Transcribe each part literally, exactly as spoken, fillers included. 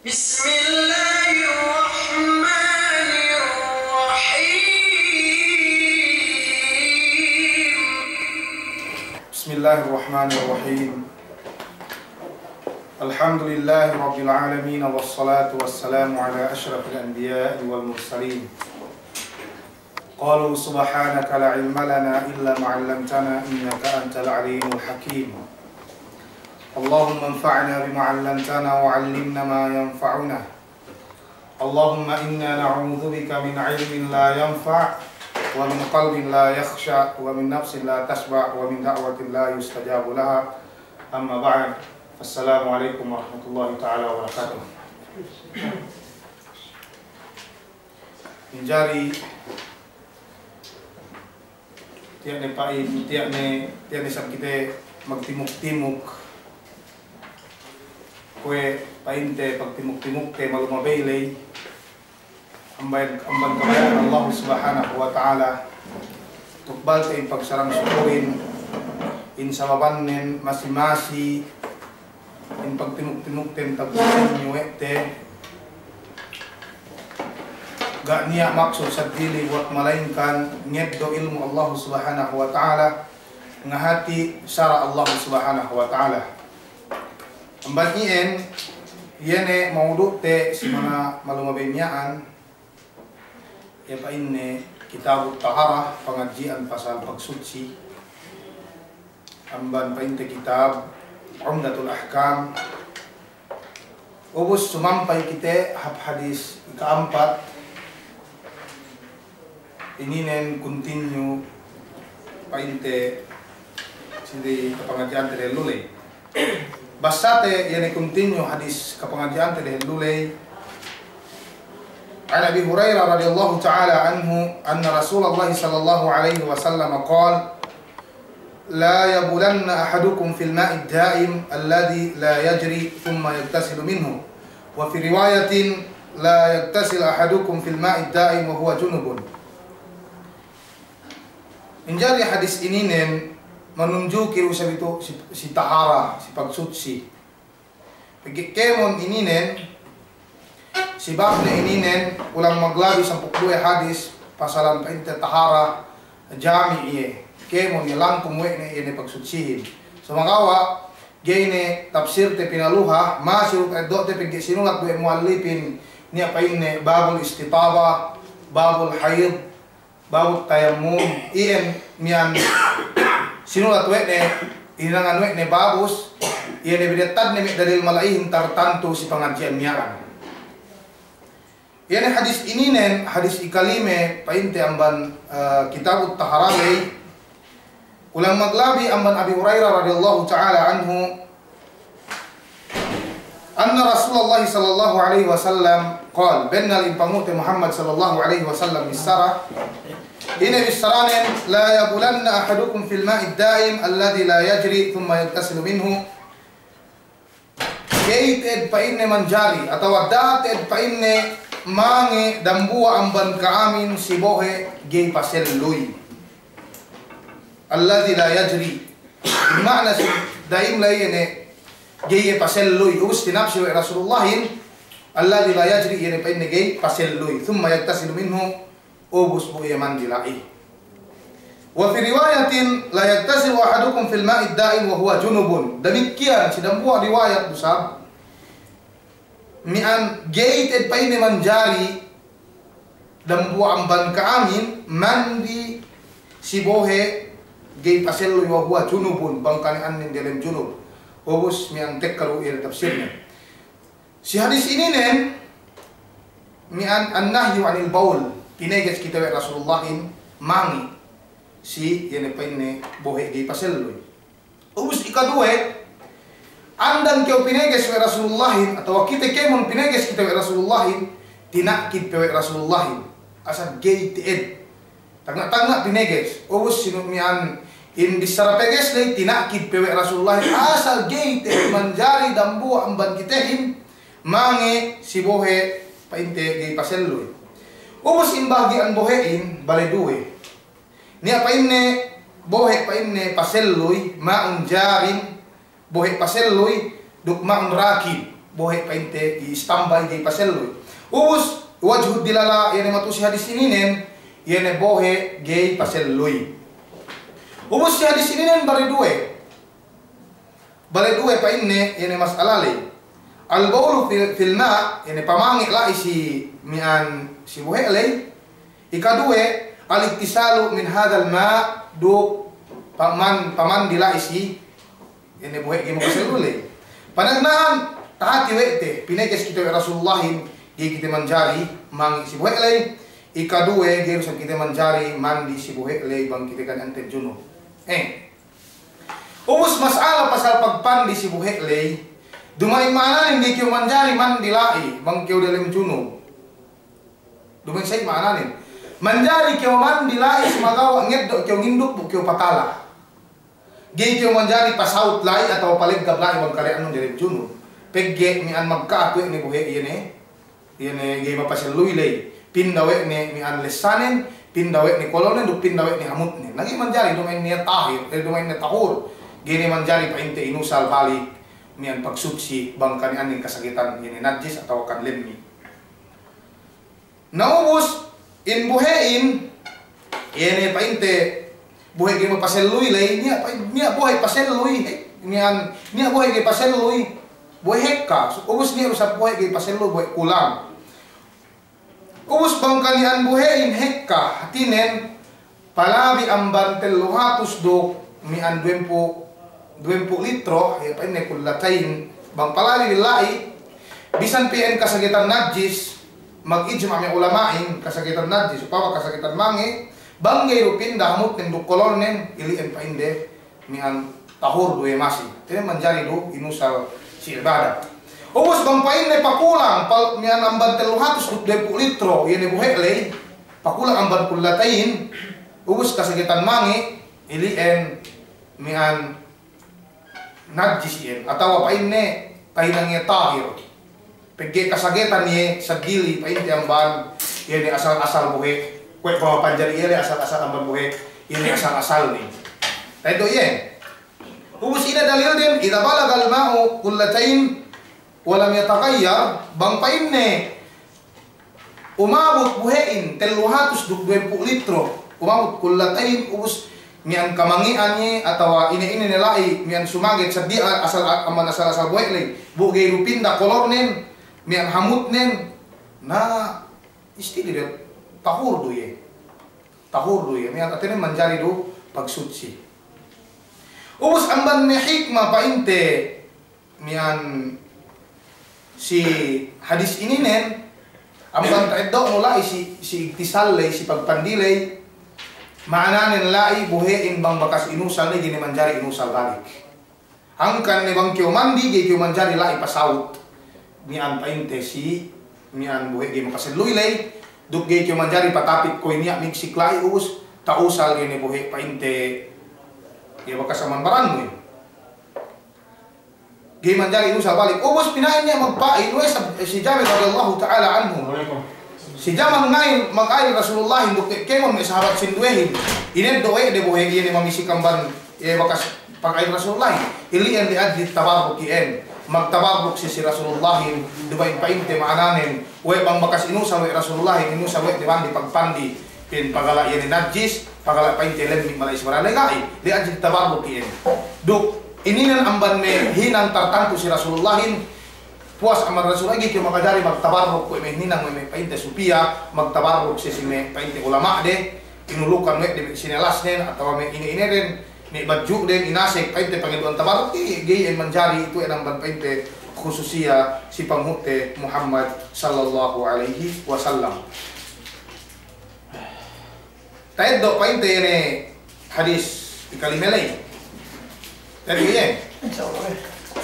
بسم الله الرحمن الرحيم. بسم الله الرحمن الرحيم. الحمد لله رب العالمين، والصلاة والسلام على أشرف الأنبياء والمرسلين. قالوا سبحانك لا علم لنا إلا ما علمتنا إنك أنت العليم الحكيم. اللهم انفعنا بما علمتنا وعلمنا ما ينفعنا. اللهم إنا نعوذ بك من علم لا ينفع ومن قلب لا يخشع ومن نفس لا تشبع ومن دعوة لا يستجاب لها. أما بعد، السلام عليكم ورحمة الله تعالى وبركاته. Manjari tiya' ne pa'in, tiya' ne, tiya' ne isab kite magtimuk-timuk. Kuwe' pa'inte pagtimuk-timukte malumabey ley amban, amban kabaya'an Allah Subhanahu wa Ta'ala. Tukbalte in pagsarang sukurin, in sababannen masi-masi in pagtimuk-timukten tagpusin niyu we' te, ga' niya' maksud seddili buwat malaingkan ngeddo' ilmu' Allah Subhanahu wa Ta'ala, ngahati sara' Allah Subhanahu wa Ta'ala. Amban iyan, iye ne mawdu'te si mana malumabey miya'an, iye pa'inne Kitabut Taharah, pangadji'an pasal pagsutsi. Amban pa'inte kitab Umdatul Ahkam. Ubus sumampay kite hap hadis ika'ampat. Ininen continue pa'inte si kapangadji'ante dehellu ley. Basate iye ne continue hadis kapangadji'ante dehellu ley. عن أبي هريرة رضي الله تعالى عنه أن رسول الله صلى الله عليه وسلم قال: لا يبولن أحدكم في الماء الدائم الذي لا يجري ثم يغتسل منه. وفي رواية: لا يغتسل أحدكم في الماء الدائم وهو جنب. Manjari hadis ininen manunjuki du isab itu si, si tahara, si pagsutsi. Pegge' kēmon ininen, sababne ininen, kulang maglabi sampū' duwe hadis, pasalan pa'inte tahara, jami' iye. Kēmon iye langkung we' ne iye ne pagsutsihin. Sumagawa', ga'i ne tafsirte pinaluha, masi du pa'eddo'te pegge' sinulat du we' mu'allipin, niya' pa'inne babul istitaba, babul haid, babut tayammum, iyan miya'an sinulat we' ne, hinangan we' ne babus, iye ne binettadne me' dalil mala'ihin tartantu si pangadji'an miya'an. Iye ne hadis ininen, hadis ikalime pa'inte amban, eh, Kitabut Taharah ley, kulang maglabi amban Abi Hurairah radiyallahu ta'ala anhu, أن رسول الله صلى الله عليه وسلم قال, bennal in Panghu'te Muhammad sallallahu alaihi wasallam bissara, ine bissaranen, لا يبولن أحدكم في الماء الدائم الذي لا يجري ثم يغتسل منه. Ga'i te'ed pa'inne manjari, atawa da'a te'ed pa'inne mange dambuwa' amban ka'amin si bohe' ga'i paselluy. الذي لا يجري. Ma'ana si da'im la'i iye ne ga'i iye paselluy. Ubus tinapsir we' Rasulullahin, الذي لا يجري, iye ne pa'inne ga'i paselluy. ثم يغتسل منه, ubus bu iye mandi la'i. وفي رواية: لا يغتسل أحدكم في الماء الدائم وهو جنب. Damikkiyan si dambuwa' riwayat du isab. Miya'an ga'i te'ed pa'inne manjari dambuwa' amban ka'amin mandi si bohe' ga'i paselluy, وهو جنب, bang kani'annen diyalem junub. Ubus miya'an tekka du iye tafsirnen. Si hadis ininen, miya'an النهي عن البول, pineges kite we' Rasulullahin mange si iye ne pa'inne bohe' ga'i paselluy. Ubus ikaduwe, andan kew pineges we' Rasulullahin, atawa kite kēmon pineges kite we' Rasulullahin, tina'kid pe we' Rasulullahin, asal ga'i te'ed. Tagna'-tagna' pineges, ubus sinu miya'an in bissara peges ley, tina'kid pe we' Rasulullahin, asal ga'i te'ed manjari dambuwa' amban kitehin mange si bohe' pa'inte ga'i paselluy. Ubus in bahagi'an bohe'in bale duwe. Niya' pa'inne bohe' pa'inne paselluy, ma'un jarin, bohe' paselluy, duk ma'un rakid. bohe' pa'inte i-standby ga'i paselluy. Ubus, wajhud dilala, iye ne matu'u si hadis ininen, iye ne bohe' ga'i paselluy. Ubus si hadis ininen bale duwe. Bale duwe pa'inne, iye ne mas'ala ley. Al-bawlu fil, fil ma', iye ne pamange' la'i si mi'an si bohe' ley. Ikaduwe, al-iktisalu min hadhal ma', duk paman-, pamandi la'i si, iye ne bohe' ga'i makasellu ley. Panagna'an, tahati we' te, pineges kite we' Rasulullahin, ga'i kite manjari mange' si bohe' ley. Ikaduwe, ga'i du isab kite manjari mandi si bohe' ley bang kite kan ante junub. Eh. Ubus mas'ala pasal pagpandi si bohe' ley, duma'in ma'ananen ga'i kew manjari mandi la'i bang kew delem junub. Duma'in sa'i ma'ananen. Manjari kew mandi la'i sumagawa' ngeddo' kew nginduk bu kew patala. Ga'i kew manjari pasawut la'i atawa paleggab la'i bang kale'annun delem junub. Pegge' mi'an magka'at we' ne bohe' iye ne, iye ne ga'i mapaselluy ley. Pinda we' ne mi'an lessanen, pinda we' ne kololnen, duk pinda we' ne hamutnen. Na ga'i manjari duma'in ne tahir, eh, duma'in ne tahur. Ga'i ne manjari pa'inte inusal balik mi'an pagsutsi bang kani'anin kasagetan iye ne najis atawa kan lemmi'. Na ubus, in bohe'in, iye ne pa'inte, bohe' ga'i mapaselluy ley, niya' pa'in, niya' bohe' paselluy, he, mi'an, niya' bohe' ga'i paselluy, bohe' hekka, ubus niya' du isab bohe' ga'i paselluy, bohe' kulang. Ubus bang kani'an bohe'in hekka, hatinen, palabi amban tellu hatus duk mi'an duwempū', duwempū' litro, iye pa'inne kullatayn, bang palabi bi la'i, bisan pe iyan kasagetan najis, mag-ijma' me' ulama'in kasagetan najis, upama kasagetan mange', bang ga'i du pinda hamutnen duk kololnen, ili'en pa'inde mi'an tahur du iye masi. Hatinen manjari du inusal si ibadat. Ubus bang pa'inne pakulang, pal-, mi'an amban tellu hatus duk duwempū' litro, iye ne bohe' ley, pakulang amban kullatayn, ubus kasagetan mange', ili'en mi'an najis iyan, atawa pa'inne tahinang iye tahir. Pegge' kasagetan iye seddili pa'inte amban, iye ne asal-asal bohe', kuwe' pamapanjari iye le asal-asal amban bohe', iye ne asal-asalne. Ta'eddo' iye. Ubus ine dalilden, idza balagal ma'u kullatayn wa lam yataghayyar, bang pa'inne umabut bohe'in tellu hatus duk duwempū' litro, umabut kullatayn, ubus mi'an kamange'an iye, atawa ine-ine ne la'i, mi'an sumaget seddili asal, amban asal-asal bohe' ley, bu ga'i du pinda kolornen, mi'an hamutnen, na, istilah de, tahur du iye. Tahur du iye, mi'an hatinen manjari du pagsutsi. Ubus amban me' hikma pa'inte, mi'an si hadis ininen, amban ta'eddo'nu la'i si, si igtisal ley, si pagpandi ley, ma'ananen la'i bohe'in bang bakas inusal ley ga'i ne manjari inusal balik. Hangkan ne bang kew mandi ga'i kew manjari la'i pasawut. Mi'an pa'inte si, mi'an bohe' ga'i makaselluy ley, duk ga'i kew manjari patapit kuwe' niya' migsik la'i ubus, ta'usal iye ne bohe' pa'inte, iye bakas amban barannu. Ga'i manjari inusal balik. Ubus pina'in niya' magpa'in we' sab-, si Jabir radiyallahu ta'ala anhu. Si jaman ngail, mag'ail Rasulullahin duk kēmon me' sahabat sinduwehin. Ineddo' we' de bohe' iye ne mamisik amban, iye bakas pag'ail Rasulullahin. Ili'en li ajli tabarruk iyan. Magtabarruk si, si Rasulullahin, duma'in pa'inte ma'ananen. We' bang bakas inusal we' Rasulullahin, inusal we' de mandi pagpandi. Pa'in pagala' iye ne najis, pagala' pa'inte lemmi' mala'i si baran ley ga'i, li ajli tabarruk iyan. Duk, ininen amban me' hinang tartantu si Rasulullahin, puwas amban Rasul lagi' kew makajari magtabarruk kuwe' me' hinang me' pa'inte supiya, magtabarruk si, si me' pa'inte ulama' de, inulukan we' de me' sinelasnen, atawa me' ine-ineden, me' badju'den, inasek, pa'inte pangedu'an tabarruk, ga'i, ga'i iyan manjari, itu iyan amban pa'inte khususiya si panghu'te Muhammad sallallahu alaihi wasallam. Ta'eddo' pa'inte iye ne hadis ikalime ley. Ta'eddo' iye.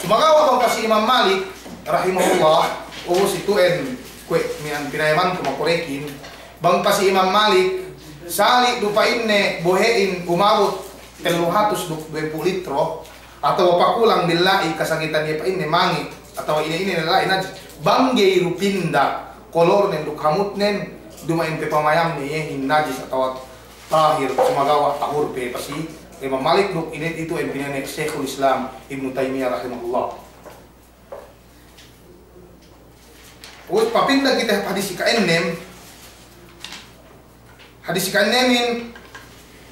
Sumagawa' bang pasi Imam Malik rahimahullah, ubus itu'en kuwe' mi'an pinayamanku makorekin, bang pasi Imam Malik, sali' du pa'inne bohe'in umabut tellu hatus duk duwempū' litro, atawa pakulang bi la'i kasagetan iye pa'inne mange', atawa ine-ine ne la'i najis. Bang ga'i du pinda kolornen duk hamutnen, duma'in pe pamayamne iyehin najis atawa tahir, sumagawa' tahur pe pasi Imam Malik duk ine itu'en pina'in Shaykhul Islam Ibnu Taymiyah rahimahullah. Ubus papinda kite hadis ikaennem. Hadis ikaennemin,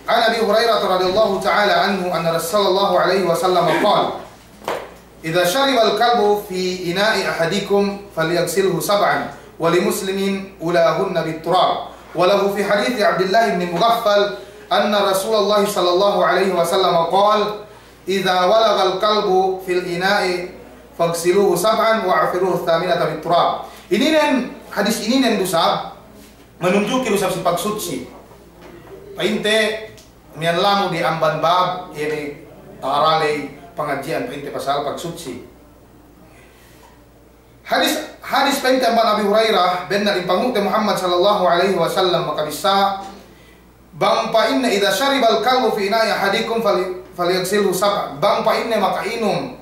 عن أبي هريرة رضي الله تعالى عنه أن رسول الله صلى الله عليه وسلم قال: إذا شرب الكلب في إناء أحدكم فليغسله سبعا، ولمسلم: أولاهن بالتراب. وله في حديث عبد الله بن مغفل أن رسول الله صلى الله عليه وسلم قال: إذا ولغ الكلب في الإناء فاغسلوه سبعا وأعفروه الثامنة بالتراب. Ininen, hadis ininen du isab manunjuki du isab si pagsutsi. Pa'inte miyan lamud iye amban bab, iye ne tahara ley pangadji'an pa'inte pasal pagsutsi. Hadis, hadis pa'inte amban Abi Hurairah, bennal in Panghu'te Muhammad sallallahu alaihi wasallam makabissā, bang pa'inne, إذا شرب الكلب في إناء أحدكم فلي-، فليغسله سبعا. Bang pa'inne maka'inum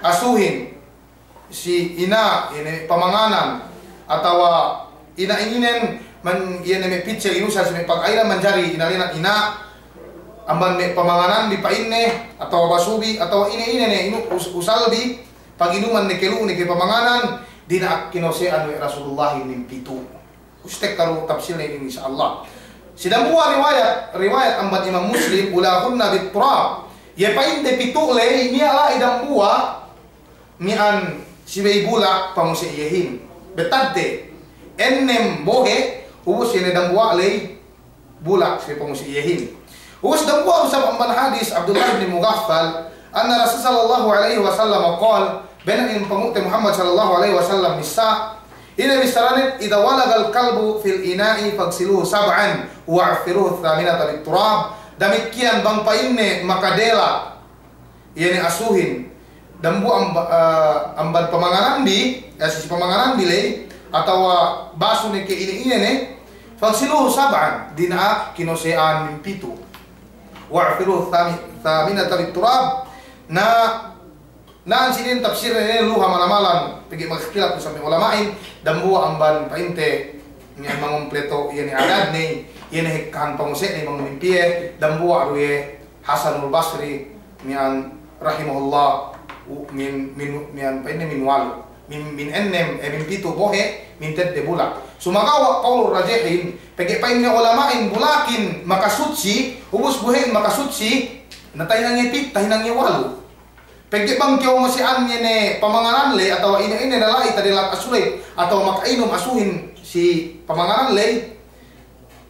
asuhin si ina', ine pamanganan, atawa ina' ininen man, iye ne me' pitcher inusal si me' pagailan manjari inalenan ina', amban me' pamanganan bi pa'inne, atawa basubi, atawa ine-ine ne inu-, us-, usalbi, paginuman ne ke lu'u ne ke pamanganan, dina'ak kinose'an we' Rasulullahin min pitu'. Ustek kalu tafsilne inin, insya Allah. Si dambuwa' riwayat, riwayat amban Imam Muslim, أولاهن بالتراب. Iye pa'inte pitu' ley, niya' la'i dambuwa' miya'an subey bulak panguse' iyehin. Betadte, ennem bohe', ubus iye ne dambuwa' ley bulak subey panguse' iyehin. Ubus dambuwa' du isab amban hadis Abdullah bin Mughaffal, أن رسول صلى الله عليه وسلم قال, bennal in Panghu'te Muhammad sallallahu alaihi wasallam missā, ine bissānen, إذا ولغ الكلب في الإناء فاغسلوه سبعا وأعفروه الثامنة بالتراب. Damikkiyan bang pa'inne makadelat iye ne asuhin dambuwa' amba-, eh, amban pamanganan bi, eh, si pamanganan bi ley, atawa basu ne ke ine-ine ne, فاغسلوه سبعا, dina'ak kinose'an min pitu'. وأعفروه الثامنة بالتراب. Na, na si inin tafsirne inin luha mala-malan, pegge' magkhilaf isab me' ulama'in, dambuwa' amban pa'inte, niya' mangumpleto iye ne adadne, iye ne hekkahan panguse'ne mangumin piye, dambuwa' du iye Hasanul Basri, miya'an rahimahullah, u-, min, min, miya'an pa'inne min walu', min, min ennem, eh, min pitu' bohe', min tedde bulak. Sumagawa' qawlur rajihin, pegge' pa'in me' ulama'in bulakin makasutsi, ubus bohe'in makasutsi, na tahinang iye pit-, tahinang iye walu'. Pegge' bang kew ngose'an iye ne pamanganan ley, atawa ine-ine ne la'i tadelat asu ley, atawa maka'inum asuhin si pamanganan ley,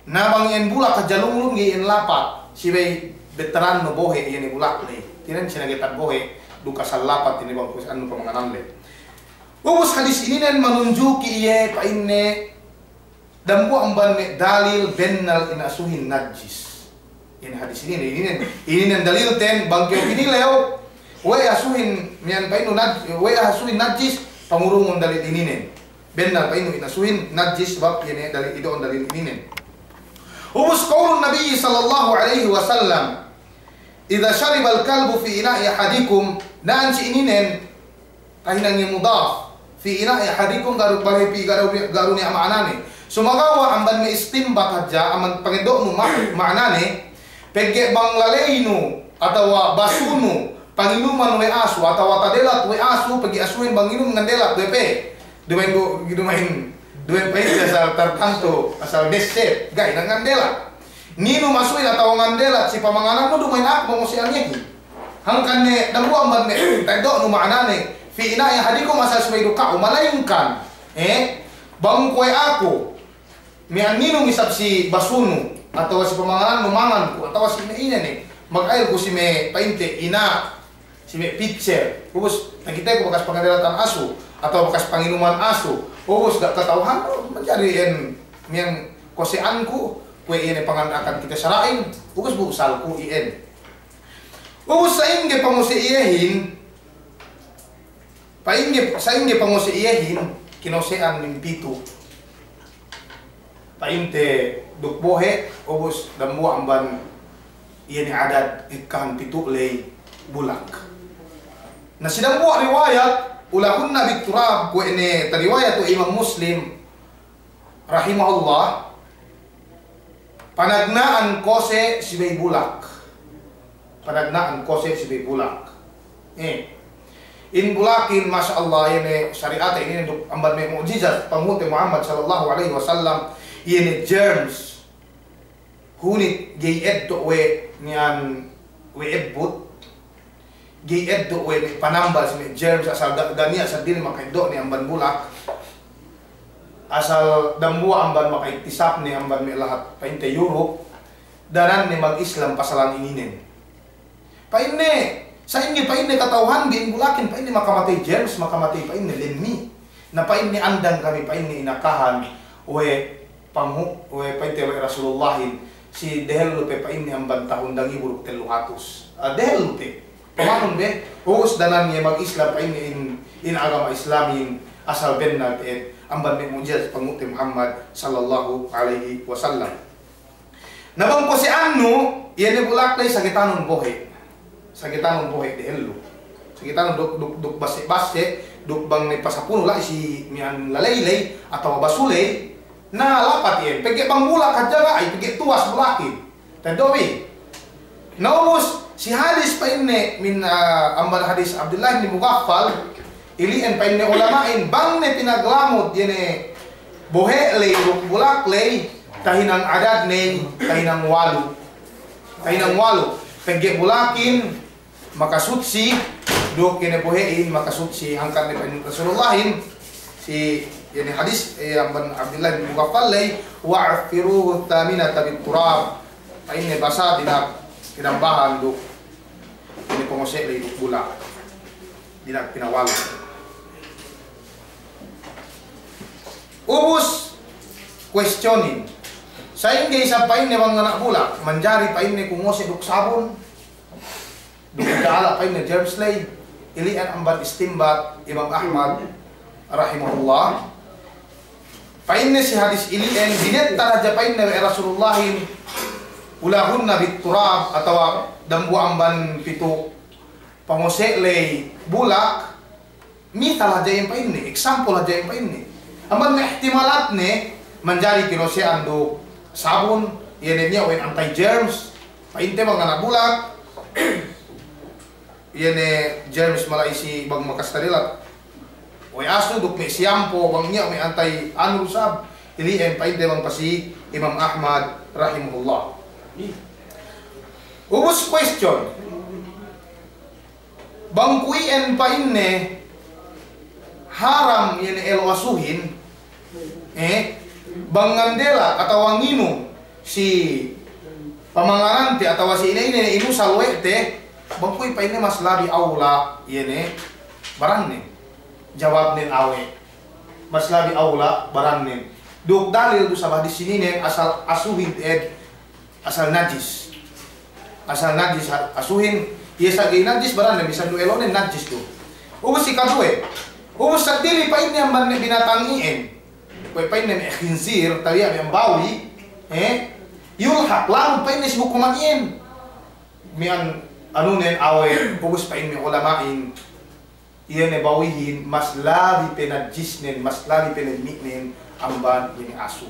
na bang iyan bulak hadja lunglung ga'i iyan lapat, subey bettarannu bohe' iye ne bulak ley. Tinen sinagetan bohe', duk asal lapat ine bang kuwe'annu pamanganan ley. Ubus hadis ininen manunjuki iye pa'inne dambuwa' amban me' dalil bennal in asuhin najis. Ine hadis ininen, ininen, ininen dalilten bang kew pinilew, we' asuhin miya'an pa'innu naj-, we' asuhin najis, pangurungun dalil ininen. Bennal pa'innu in asuhin najis sabab iye ne dalil ido'on dalil ininen. Ubus qawlun Nabi sallallahu alaihi wasallam, إذا شرب الكلب في إناء أحدكم, na'an si ininen, tahinang iye mudaf, في إناء أحدكم, garu, bale pi garu, garu niya' ma'anane. Sumagawa' amban me' istinbat hadja, amban pangeddo'nu ma-, ma'anane, pegge' bang laleynu, atawa basunu, panginuman we' asu, atawa tadelat we' asu, pegge' asuhin bang inum ngandelat we' pe. Duma'in du-, duma'in, duma'in pa'inte asal tartantu, asal desset, ga'i ne ngandelat. Nginum asuhin atawa ngandelat si pamanganannu, duma'in aku manguse'an iyehin. Hangkan ne dambuwa' amban me' ta'eddo'nu ma'anane, في إناء أحدكم, asal subey du ka'u, malayingkan, eh, bang kuwe' aku, miya'an nginum isab si basunu, atawa si pamanganannu manganku, atawa si me' ine ne, magayilku si me' pa'inte ina', si me' pitcher, ubus takiteku bakas pangadelatan asu, atawa bakas panginuman asu, ubus ga' kata'uhanku, manjari iyan miya'an kose'anku, kuwe' iye ne panganda'akan kite sara'in, ubus bu usalku iyan. Ubus sa'ingge panguse' iyehin, Pa'ingge, sa'ingge panguse' iyehin, kinose'an min pitu'. Pa'inte duk bohe', ubus dambuwa' amban iye ne adad ekkahan pitu' ley bulak. Na si dambuwa' riwayat, أولاهن بالتراب, kuwe' ne tariwayat we' Imam Muslim, rahimahullah, panagna'an kose' subey bulak. Panagna'an kose' subey bulak. Eh. In bulakin, masya Allah, iye ne sari'ate inin duk amban me' mu'jizat panghu'te Muhammad sallallahu alaihi wasallam, iye ne germs. Hunit ga'i eddo' we' niyan we' ebbut, ga'i eddo' we' me' panambal si me' germs, asal ga-, ga' niya' seddili maka'eddo' ne amban bulak. Asal dambuwa' amban maka'iktisab ne amban me' lahat pa'inte Europe, dananne mag-Islam pasalan ininen. Pa'inne, sa'ingge pa'inne kata'uhanbi in bulakin pa'inne makamatey germs, makamatey pa'inne lemmi'. Na pa'inne andang kami pa'inne inakahan we' panghu-, we' pa'inte we' Rasulullahin, si dehellu pe pa'inne amban tahun dangibu duk tellu hatus. Ah, dehellu pe. Pamanun be, ubus danan iye mag-Islam pa'inne in, in agama Islamin asal bennal te'ed, amban me' mu'jizat panghu'te Muhammad sallallahu alaihi wasallam. Na bang kose'annu, iye ne bulak ley sagetanun bohe'. Sagetanun bohe' dehellu. Sagetanun duk, duk, duk basse'-basse', duk bang ne pasapunu la'i si miya'an laley ley, atawa basu ley, na lapat iye. Pegge' bang bulak hadja la'i, pegge' tuwas bulakin. Ta'eddo' bi. Na ubus, si hadis pa'inne min, ah, amban hadis Abdullah bin Mughaffal, ili'en pa'inne ulama'in, bang ne pinaglamud, iye ne bohe' ley, duk bulak ley, tahinang adadnen, tahinang walu. Tahinang walu. Pegge' bulakin, makasutsi, duk iye ne bohe'in, makasutsi, hangkan ne pa'in Rasulullahin, si, iye ne hadis, eh, amban Abdullah bin Mughaffal ley, "Wa affiruhu thaminata bit turab." Pa'inne basa dina'ak kinambahan duk, iye ne pangose' ley duk bulak. Dina'ak pinawalu. Ubus, questionin. Sa'ingge isab pa'inne bang anak bulak, manjari pa'inne ku ngose' duk sabun. Duk ta'ala pa'inne germs ley. Ili'en amban istinbat Imam Ahmad rahimahullah. Pa'inne si hadis ili'en, binettar hadja pa'inne we' Rasulullahin, "Ulahunna bit turab," atawa dambuwa' amban pitu' pangose' ley bulak, misal hadja iyan pa'inne, example hadja iyan pa'inne. Amban me' ihtimalatne, manjari kinose'an duk sabun, iye ne niya' we' anti germs, pa'inte bang anak bulak, iye ne germs mala'i si bang makas tadilat we' asu duk me' siyampo bang niya' me' anti anu du sab, ili'en pa'inte bang pasi Imam Ahmad rahimahullah. Ubus question, bang kuwe' iyan pa'inne haram iye ne elo' asuhin, eh, bang ngandela' atawa nginum si pamanganante atawa si ine-ine ne inusal we' te, bang kuwe' pa'inne mas labi awla iye ne barannen. Jawabnen awe'. Mas labi awla barannen. Duk dalil du sab hadis ininen asal asuhin te'ed asal najis. Asal najis ha-, asuhin, iye sa' ga'i najis barannen, bisan du elo'nen najis du. Ubus ikaduwe. Ubus seddili pa'inne amban me' binatang iyan. Kuwe' pa'inne me' khinzir, tabiya' me' bawi, eh, yulhaq, lamud pa'inne si hukuman iyan. Miya'an anunen awe', ubus pa'in me' ulama'in, iye ne bawihin, mas labi pe najisnen, mas labi pe lemmi'nen, amban iye ne asu.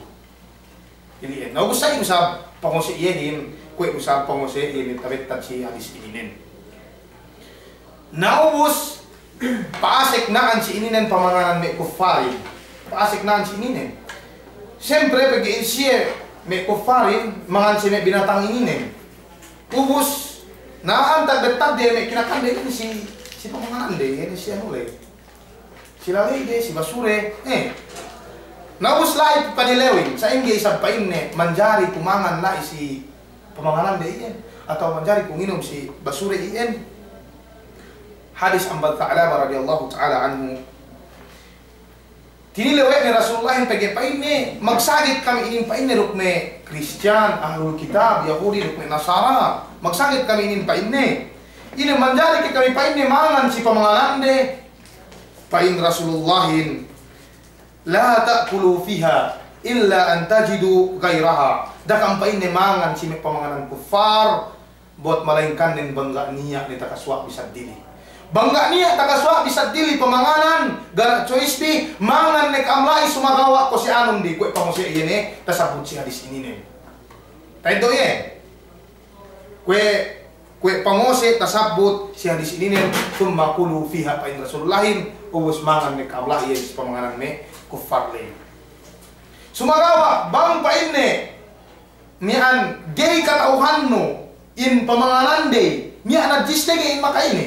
Ili'en. Na ubus sa'in du sab pangose' iyehin, kuwe' du sab pangose' iye ne tabettad si hadis ininen. Na ubus, pa'asek na'an si ininen pamanganan me' kuffarin. Pa'asek na'an si ininen. Siyempre, pegge' in siye me' kuffarin, mangan si me' binatang ininen. Ubus, na'an tabettad de me' kinakande inin si, si pamanganande, inin si anu ley. Si laleyde, si basure, eh. Na ubus la'i padilewin, sa'ingge isab pa'inne, manjari kumangan la'i si pamanganande iyan, atawa manjari kunginum si basure iyan. Hadis amban Tha'labah radiyallahu ta'ala anhu. Tinilew we' ne Rasulullahin pegge' pa'inne, magsagit kami inin pa'inne duk me' Kristiyan, ahlul kitab, Yahudi, duk me' Nasara. Magsagit kami inin pa'inne. Ine manjari ke kami pa'inne mangan si pamanganande. Pa'in Rasulullahin, "La ta'kulu fiha illa an tajidu ghayraha." Da'a kam pa'inne mangan si me' pamanganan kuffar, buwat malaingkannen bang ga' niya' ne takasuwa' bi seddili. Bang ga' niya' takasuwa' bi seddili pamanganan, ga' niya' choice bi, mangan ne kam la'i sumagawa' kose'anun bi, kuwe' pangose' iye ne tasabbut si hadis ininen. Ta'eddo' iye. Kuwe' Kuwe' pangose' tasabbut si hadis ininen, "Thumma kulu fiha," pa'in Rasulullahin, ubus mangan ne ka'am la'i iye si pamanganan me' kuffar ley. Sumagawa', bang pa'inne, miya'an ga'i kata'uhannu in pamanganan dey, niya' najis ne ga'i in maka'ine.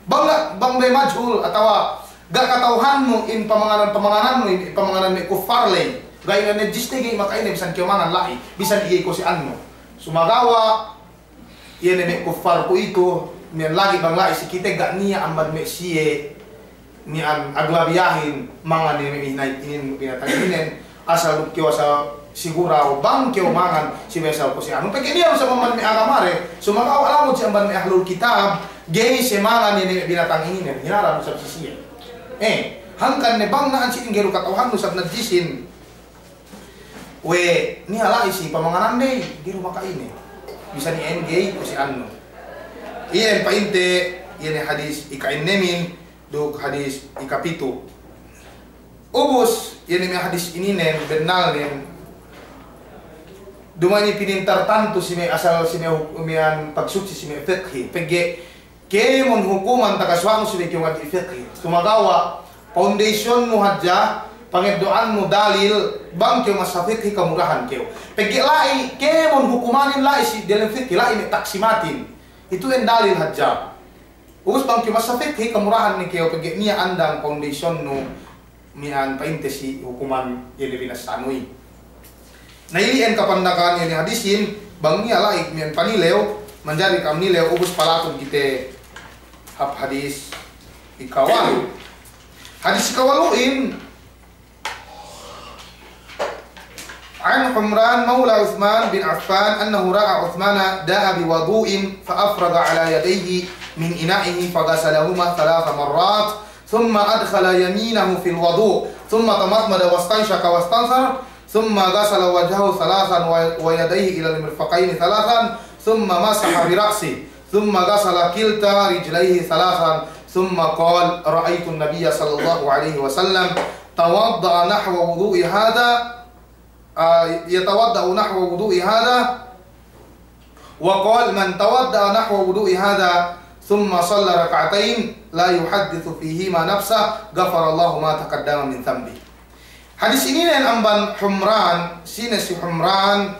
Bang ga', bang be majhul atawa ga' kata'uhannu in pamanganan-, pamanganannu in pamanganan me' kuffar ley, ga'i ne najis ne ga'i maka'ine, bisan kew mangan la'i, bisan iye kose'annu. Sumagawa' iye ne me' kuffar kuwe'itu, miya'an lagi' bang la'i si kite ga' niya' amban me' siye, miya'an aglabiyahin mangan ne me' hinayip inin, binatang ininen, asal duk kew asal sigurado bang kew mangan si me' asal kose'annu. Pegge' niya' du isab amban me' agamade, sumagawa' lamud si amban me' ahlul kitab, ga'i siye mangan ne me' binatang ininen, hinaram isab si siye. Eh, hangkan ne bang na'an si inin ga'i du kata'uhannu isab najisin. We' niya' la'i si pamanganan dey, ga'i du maka'ine. Bisan iyan ga'i kose'annu. Iyan pa'inte, iye ne hadis ika'ennemin, duk hadis ikapitu'. Ubus, iye ne me' hadis ininen, bennalnen, duma'in pinintar tantu si me' asal, si me' huk-, miya'an pagsutsi si me' fiqhi. Pegge' kēmon hukuman takasuwa'nu subey kew ngadji' fiqhi. Sumagawa', foundationnu hadja, pangeddo'annu dalil, bang kew masa fiqhi kamurahan kew. Pegge' la'i, kēmon hukumanin la'i si diyalem fiqhi, la'i me' taksimatin. Itu en dalil hadja. Ubus bang kew masa fiqhi kamurahan ne kew, pegge' niya' andang foundationnu, miya'an pa'inte si hukuman iye ne binassanu i. Na ili'en kapandakan iye ne hadisin, bang niya' la'i miya'an panilew, manjari ka'am nilew, ubus palatun kite hap hadis ikawalu'. Hadis ikawalu'in, عن حمران مولى عثمان بن عفان أنه رأى عثمان دعا بوضوء فأفرغ على يديه من إنائه فغسلهما ثلاث مرات ثم أدخل يمينه في الوضوء ثم تمضمض واستنشق واستنثر ثم غسل وجهه ثلاثا و-، ويديه إلى المرفقين ثلاثا ثم مسح برأسه ثم غسل كلتا رجليه ثلاثا ثم قال: رأيت النبي صلى الله عليه وسلم توضأ نحو وضوء هذا، آه، يتوضأ نحو وضوء هذا، وقال: من توضأ نحو وضوء هذا ثم صلى ركعتين لا يحدث فيهما نفسه غفر الله ما تقدم من ذنبه. Hadis ininen amban Humran, sine si Humran,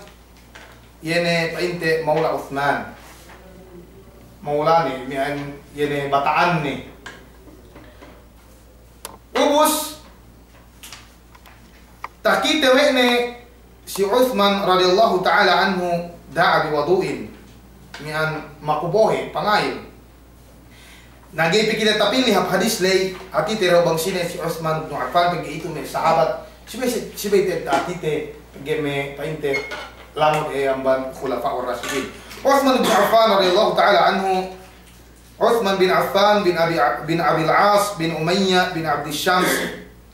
iye ne pa'inte Maula Uthman. Maulane, miya'an iye ne bata'anne. Ubus, takite we' ne si Uthman radiyallahu ta'ala anhu da'a biwudu'in. Miya'an maku bohe', pangayil. Na ga'i pe kite tapili hap hadis ley, hātite du bang sine si Uthman ibnu Affan, pegge' itu me' sahabat, subey, subey te hātite, pegge' me' pa'inte lamud iye amban Khulafa'ur Rashidin. Uthman ibnu Affan radiyallahu ta'ala anhu, Uthman bin Affan bin Abi, bin Abil As bin Umayyah bin Abdi Shams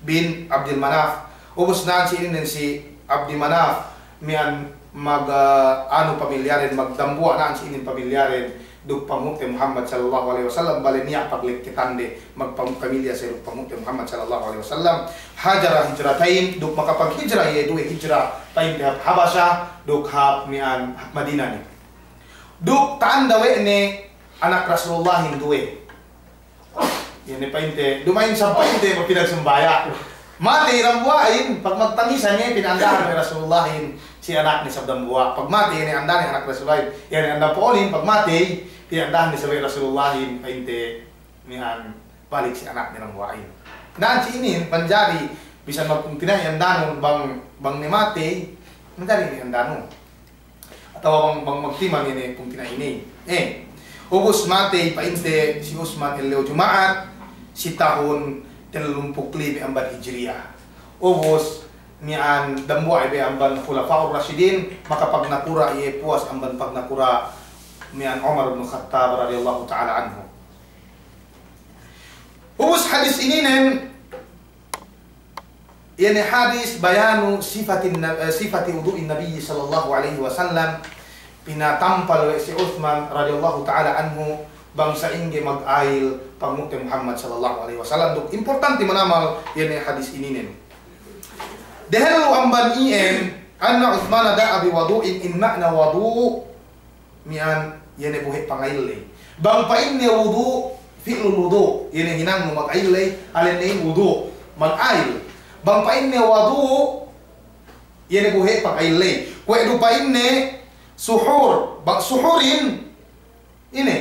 bin Abdil Manaf. Ubus na'an si inin si Abdi Manaf, miya'an mag, ah, anu pamilyaden, magdambuwa' na'an si inin pamilyaden, duk Panghu'te Muhammad sallallahu alaihi wasallam, bale niya' paglekketande, magpam-, pamilya siye duk Panghu'te Muhammad sallallahu alaihi wasallam. Hajara hijratayn, duk makapaghijra iye duwe hijra, pa'inte hap Habasha, duk hap miya'an hap Madina ne. Duk ta'anda we' ne anak Rasulullahin duwe. Iye ne pa'inte, duma'in isab pa'inte mapinagsambaya'. Matey dambuwa'in, pagmagtangisan iye, pina'andahan we' Rasulullahin si anakne isab dambuwa'. Pagmatey iye ne andane anak Rasulullahin, iye ne anda po'onin, pagmatey, pina'andahan ne isab we' Rasulullahin, pa'inte miya'an balik si anakne dambuwa'in. Na'an si inin, manjari, bisan magpungtina'i andanun bang, bang ne matey, manjari ne andanun. Atawa bang, bang magtiman inin pungtina'ine. Eh, ubus matey pa'inte si Usman ellew Juma'at, si tahun tellumpū' lime amban Hijriya. Ubus miya'an dambuwa' iye be amban Khulafa'ur Rashidin, makapagnakura' iye puwas amban pagnakura' miya'an Umar ibnu Khattab radiyallahu ta'ala anhu. Ubus hadis ininen, iye ne hadis bayanu sifatin na-, eh, sifati wudu'in Nabi sallallahu alaihi wasallam, pinatampal we' si Uthman radiyallahu ta'ala anhu, bang sa'ingge magayil Panghu'te Muhammad sallallahu alaihi wasallam, duk importante manamal iye ne hadis ininen. Dehellu amban iyan, anna Uthmana da'a biwudu'in, in ma'na wudu', miya'an iye ne bohe' pangayil ley. Bang pa'inne wudu', fi'lul wudu', iye ne hinangnu magayil ley, alen ne in wudu', magayil. Bang pa'inne wadu', iye ne bohe' pangayil ley. Kuwe' du pa'inne suhur, bang suhurin, ine,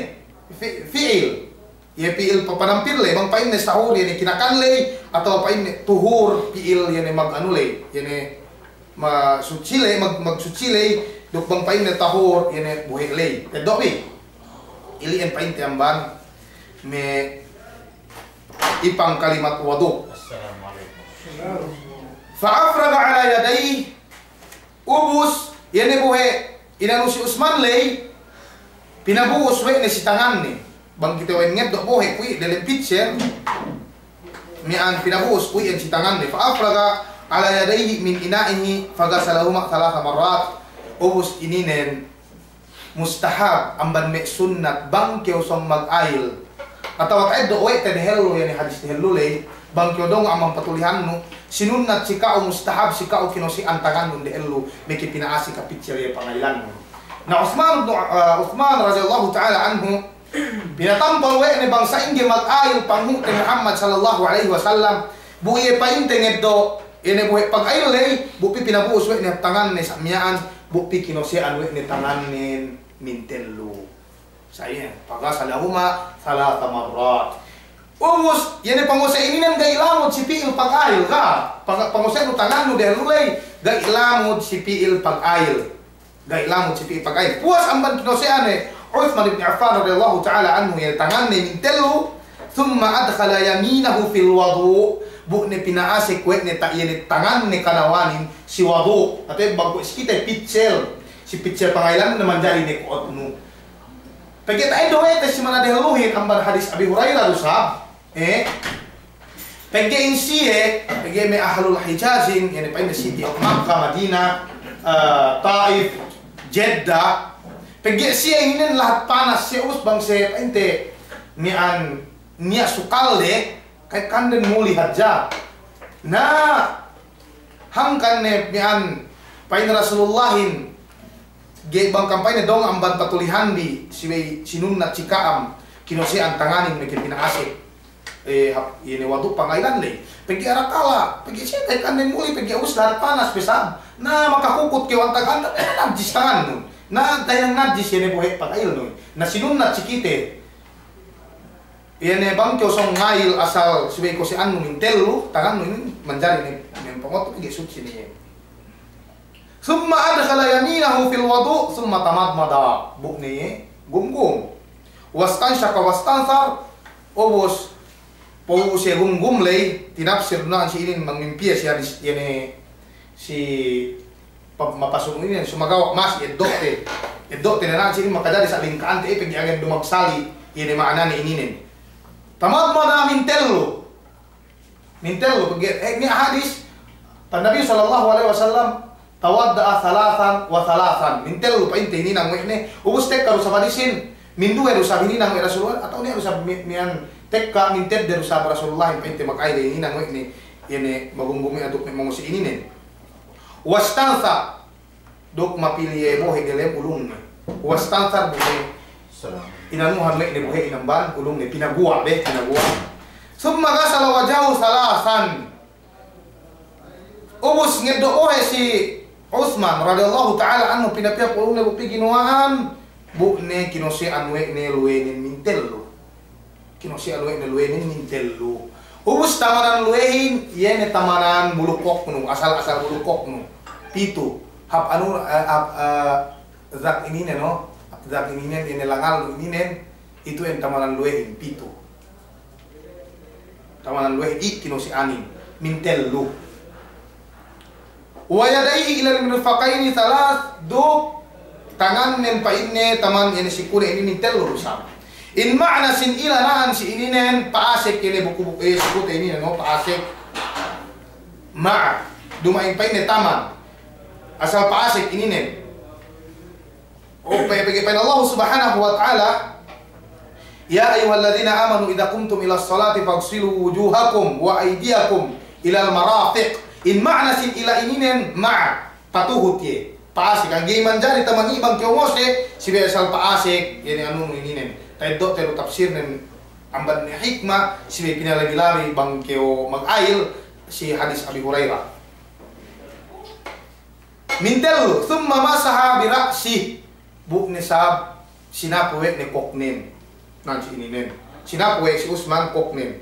fi-, fi'il. Iye fi'il pa-, panampil ley, bang pa'inne sahur, iye ne kinakan ley, atawa pa'inne tuhur, fi'il, iye ne mag-anu ley, iye ne ma-, suci ley, mag-, magsutsi ley, duk bang pa'inne tahur, iye ne bohe' ley. Teddo' bi. Ili'en pa'inte amban me' ipang kalimat wadu'. Assalamu alaikum. Fa afraga ala yadayhi, ubus, iye ne bohe' inanu si Usman ley, pinabu'us we' ne si tanganne. Bang kite we' ngeddo' bohe' kuwi' delem picture, miya'an pinabu'us kuwi' iyan si tanganne. Fa afraga ala yadayhi min ina'ihi, fa ghasalahuma thalatha marrat. Ubus ininen mustahab amban me' sunnat bang kew sōng magayil. Atawa ta'eddo' we' te dehellu, iye ne hadis dehellu ley, bang kew dong amban patulihannu, sinunnat si ka'u, mustahab si ka'u kinose'an tangannun dehellu, meke pina'asek ka picture iye pangayilannu. Na Usman ibnu, eh, Usman radiyallahu ta'ala anhu, pinatampal we' ne bang sa'ingge magayil panghu'te Muhammad sallallahu alaihi wasallam, bu iye pa'inte ngeddo', iye ne bohe' pagayil ley, bu pī pinabu'us we' ne tanganne sa' miya'an, bu pī kinose'an we' ne tangannen mintellu. Sa' iye, fa ghasalahuma thalatha marrat. Ubus, iye ne pangose' ininen ga'i lamud si pi'il pagayil, ga'? Pang-, pangose'nu tangannu dehellu ley, ga'i lamud si pi'il pagayil. Ga'i lamud si pi'il pagayil. Puwas amban kinose'an we' Uthman ibn Affan radiyallahu ta'ala anhu iye tanganne mintellu, thumma adkhala yaminahu fil wadu', bu ne pina'asek we' ne ta-, iye ne tanganne kanawanin si wadu'. Atawa bang kuwe' si kite picture, si picture pangayilannu ne manjari ne ku'utnu. Pegge' ta'eddo' we' te si ma'ana dehelluhin amban hadis Abi Hurairah du isab. Eh? Pegge' in siye, pegge' me' ahlul Hijazin, iye ne pa'inne city of Makkah, Madinah, eh, Taif, Jeddah. Pegge' siye inin lahat panas siye, ubus bang siye pa'inte miya'an niya' sukalde, ka'ekkannen muli hadja. Na, hangkan ne miya'an pa'in Rasulullahin, ga'i bang kam pa'inne dong amban patulihanbi, si we' sinunnat si ka'am, kinose'an tanganin meke pina'asek. Eh, hap, iye ne wadu' pangayilan ley. Pegge' arakala', pegge' siye ka'ekkannen muli, pegge' ubus lahat panas pe isab. Na, makakukut kew antag-antag, eh, najis tangannun. Na, tahinang najis iye ne bohe' pagayilnun. Na, sinunnat si kite. Iye ne bang kew sōng ngayil asal subey kose'annu mintellu, tangannu inin manjari ne, ne pangotu pegge' sutsi ne iye. Thumma adkhala yaminahu fil wadu', thumma tamadmada. Bu' ne gumgum. Wastanshaqa wastanthar, ubus, pa'u siye gumgum ley, tinapsir na'an si inin mangimpiye si hadis, iye ne si pa-, mapasunu' inin, sumagawa' masi eddo'te. Eddo'te ne na'an si inin makajari sa' lingka'ante, eh, pegge' agen du magsali', iye ne ma'anane ininen. Tamadmada mintellu. Mintellu, pegge', eh, niya' hadis, pa'in Nabi sallallahu alaihi wasallam, tawadda'a thalathan wa thalathan. Mintellu pa'inte hininang we' ne, ubus tekka du isab hadisin, minduwe du isab hininang we' Rasulullah, atawa niya' du isab mi-, miya'an tekka, mintedde du isab Rasulullah, pa'inte maka'ide hininang we' ne, iye ne magumgum we' aduk me' mangose' ininen. Wastanthar, duk mapili iye bohe' delem ulungne. Wastanthar bohe'. Salam. Inanuhan we' ne bohe' inamban ulungne. Pinaguwa' be, pinaguwa'. Thumma ghasala wajhahu thalathan. Ubus ngeddo' bohe' si Uthman radiyallahu ta'ala anhu pinapiyap ulungne bu pī ginuwa'an, bu ne kinose'an we' ne luwenen mintellu. Kinose'an we' ne luwenen mintellu. Ubus tamanan luwehin, iye ne tamanan bulu koknu, asal-asal bulu koknu. Pitu. Hap anu, eh, hap, eh, zak ininen, no? Hap zak ininen, iye ne langalnu ininen, itu iyan tamanan luwehin, pitu. Tamanan luwehin, i' kinose'anin, mintellu. Wa yadayhi ilal mirfaqayni thalath, duk tangannen pa'inne taman iye ne sikune ininen tellu du isab. In ma'na sin ila na'an si ininen pa'asek iye ne buku-buku, eh, sikute ininen, no, pa'asek. Ma'a. Duma'in pa'inne taman. Asal pa'asek ininen. O, pe-, pe-, pa'in Allah Subhanahu wa Ta'ala, "Ya ayyuhalladhina amanu idha qumtum ila salati faghsilu wujuhakum wa aydiyakum ilal marafiq." In ma'na sin ila ininen ma'a, patuhut iye. pa'asek, ga'i manjari taman i' bang kew ngose', subey asal pa'asek, iye ne anunu ininen. Ta'eddo'te du tafsirnen amban hikma, subey pinalabi-labi bang kew mag'ayil, si hadis Abi Hurairah. Mintellu, thumma masaha bi ra'sih, bu ne sab sinapu we' ne koknen. Na'an si ininen. Sinapu we' si Usman koknen.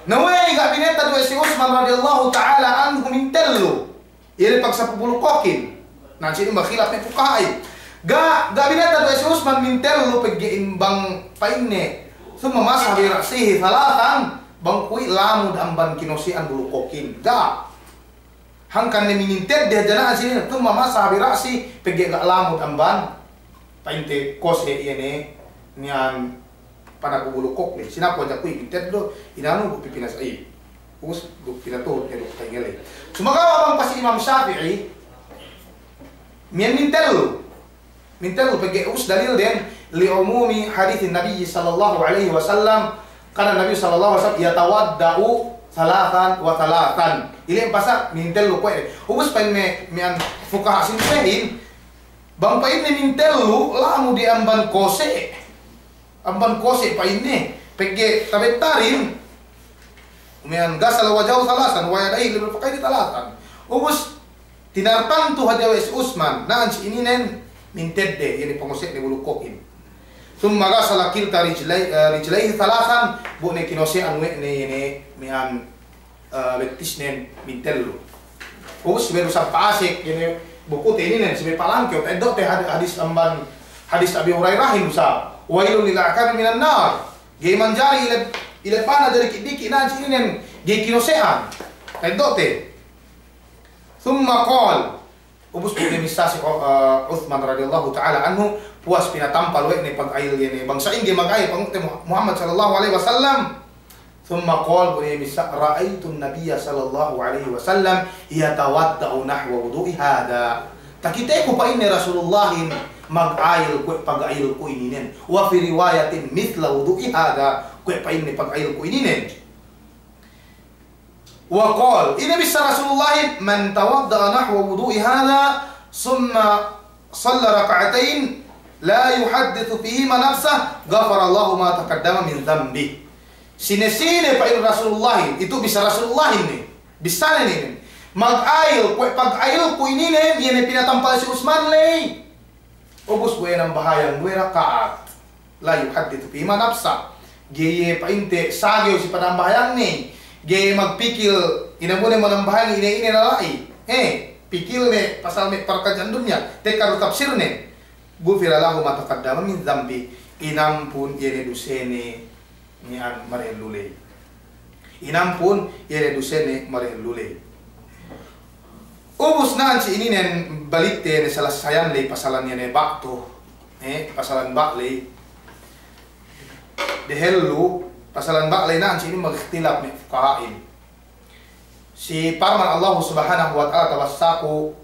Na we' ga' binetad we' si Usman radiyallahu ta'ala anhu mintellu. Iye ne pagsapu bulu kokin. Na'an si inin makhilap ne pukaha'in. Ga', ga' binetad we' si Usman mintellu pegge' in bang pa'inne. Thumma masaha bi ra'sihi thalathan. Bang kuwe' lamud amban kinose'an bulu kokin. Ga'. Hangkan ne minintedde hadja na'an si inin, thumma masaha bi ra'sihi, pegge' ga' lamud amban pa'inte kose' iye ne, niyan panaku bulu kok ne. Sinapu hadja kuwe' mintedde, inanu duk pipinasa i. Us duk pinatuhut ne duk pa'ingele. Sumagawa' bang pa si Imam Shafi'i, miyan mintellu. Mintellu pegge' us dalilden li umumi hadithin Nabi sallallahu alaihi wasallam, kana Nabi sallallahu alaihi wasallam yatawadda'u thalathan wa thalathan. Ile' pasa mintellu kuwe'. Ubus pa'in me', me' an fukaha' sinduwehin, bang pa'inne mintellu, lamud iye amban kose'. Amban kose' pa'inne, pegge' tabettarin, me' an ghasala wajhahu thalathan, wa yadayhi ilal mirfaqayni thalathan. Ubus, tinartantu hadja we' si Usman, na'an si ininen, mintedde, iye ne pangose'ne bulu kokin. Thumma ghasala kilta rijlay-, eh, rijlayhi thalathan, bu ne kinose'an we' ne, iye ne, me' an eh, bettisnen mintellu. Ubus subey du sab pa'asek, iye ne bukute ininen, subey palangkew, ta'eddo'te had-, hadis amban, hadis Abi Hurairahin du sab. Wailun lil a'qabi minan nar. Ga'i manjari ile-, ilebana jari diki'-diki' na'an si ininen, ga'i kinose'an. Ta'eddo'te. Thumma qal, Ubus bu ne missā si, eh, Uthman radiyallahu ta'ala anhu, puwas pinatampal we' ne pag'ayil iye ne. Bang sa'ingge mag'ayil pangu'te Muh-, Muhammad sallallahu alaihi wasallam. Thumma qal, bu ne missā, ra'aytun nabiyya sallallahu alaihi wasallam yatawadda'u nahwa wudu'i hadha. Takiteku pa'inne Rasulullahin mag'ayil kuwe' pag'ayilku ininen. Wa fi riwayatin mithla wudu'i hadha. Kuwe' pa'inne pag'ayilku ininen. Wa qal, ine bissā Rasulullahin, man tawadda'a nahwa wudu'i hadha, thumma salla rak'atayn, la yuhaddithu fihima nafsah, ghafarallahu ma taqaddama min dhanbih. Sine-sine pa'in Rasulullahin, itu bissā Rasulullahin ne, bissāne ne, mag'ayil, kuwe' pag'ayilku ininen, iye ne pinatampal si Usman ley. Ubus bu iye nambahayang duwe raka'at. La yuhaddithu fihima nafsah. Ga'i iye pa'inte sagew si panambahayangne. Ga'i iye magpikil, ine bu ne manambahayang ine-ine lala'i. Eh, pikilne pasal me' parkaja'an dunya. Tekka du tafsirne. Ghufira lahu ma taqaddama min dhanbih. Inampun iye ne dusene. Miya'an madehellu ley. Inampun iye ne dusene madehellu ley. Ubus na'an si ininen balitte ne salassayan ley pasalan iye ne ba' tu, eh, pasalan ba' ley. Dehellu, pasalan ba' ley na'an si inin mag'ikhtilaf me' fukaha'in. Si parman Allahu Subhanahu wa Ta'ala tabassaku,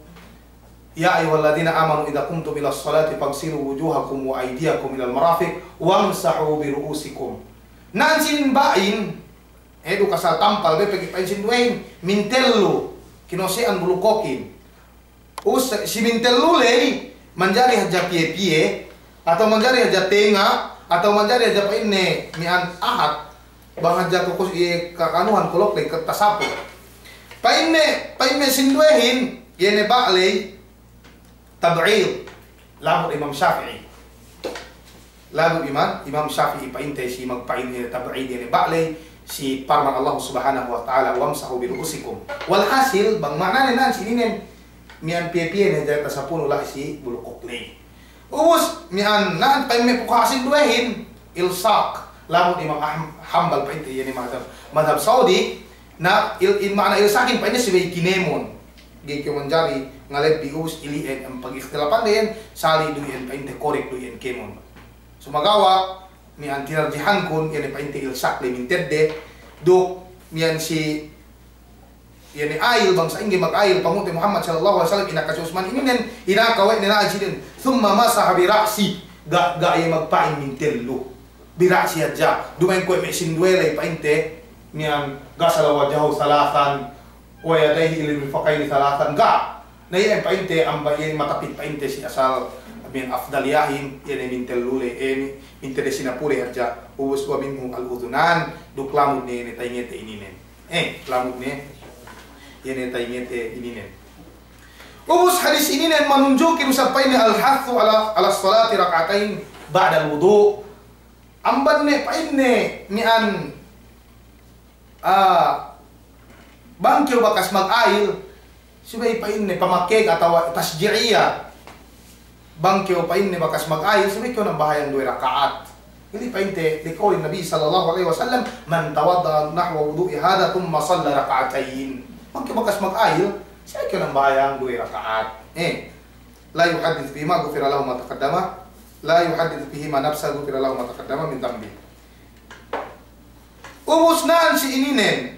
"Ya ayyuhalladhina amanu idha qumtum ilas salati faghsilu wujuhakum wa aydiyakum ilal marafiq wamsahu bi ru'usikum." Na'an si inin ba'in, eh, du kasal tampal be pegge' pa'in sinduwehin, mintellu, kinose'an bulu kokin. Us, si mintellu ley, manjari hadja piye-piye, atawa manjari hadja tenga', atawa manjari hadja pa'inne miya'an ahat, bang hadja kukus iye ka'anuhan kolok ley, katasapu. Pa'inne, pa'inne sinduwehin, iye ne ba' ley, tab'id, lamud Imam Shafi'i. Lalu Imam, Imam Shafi'i pa'inte si magpa'in iye ne tab'id iye ne ba' ley si parman Allah Subhanahu wa Ta'ala, "Wamsahu bi ru'usikum." Walhasil, bang ma'nane na'an si ininen, miya'an piye-piye ne hadja tasapunu la'i si bulu kok ley. Ubus, miya'an na'an pa'in me' pukaha' sinduwehin, ilsaq. Lamun Imam Ahm-, Hambal pa'inte iye ne madhab, madhab Saudi, na il-, in ma'na ilsaqin pa'inte subey kinemon. Ga'i kew manjari ngalebbi ubus ili'en, em, pag'ikhtilapande iyan, sali' du iyan pa'inte korek du iyan kēmon. Sumagawa', miya'an tinarjihankun, iye ne pa'inte ilsaq le mintedde, duk miya'an si, iye ne ayil, bang sa'ingge magayil, pangu'te Muhammad sallallahu alaihi wasallam, inaka si Usman ininen, inaka we' ne na'an si inin, thumma masaha bi ra'sihi, ga', ga' iye magpa'in mintellu. Bi ra'sihi hadja, duma'in kuwe' me' sinduwe ley pa'inte, miya'an ghasala wajhahu thalathan, wa yadayhi ilal mirfaqayni thalathan, ga'. Na iye pa'inte amban iye matapit pa'inte si asal min afdaliyahin, iye ne mintellu ley, eh, mi-, mintellu sinapule hadja, ubus wa minhu al-udhunan, duk lamud ne, ne tayingete ininen. Eh, lamud ne, iye ne tayingete ininen. Ubus hadis ininen manunjuki du isab pa'inne al-hathu ala, ala salati rak'atayn ba'dal wudu'. Amban ne pa'inne mi'an, ah, bang kew bakas magayil, subey pa'inne pamakeg atawa tasji'iya. Bang kew pa'inne bakas magayil, subey kew nambahayang duwe raka'at. Ili pa'inte, liqawlin Nabi sallallahu alaihi wasallam, "Man tawadda'a nahwa wudu'i hadha thumma salla raka'atayn." Bang kew bakas magayil, subey kew nambahayang duwe raka'at. Eh, la yuhaddithu bihima ghufira lahu ma taqaddama, la yuhaddithu bihima nafsahu ghufira lahu ma taqaddama min dhanbi. Ubus na'an si ininen,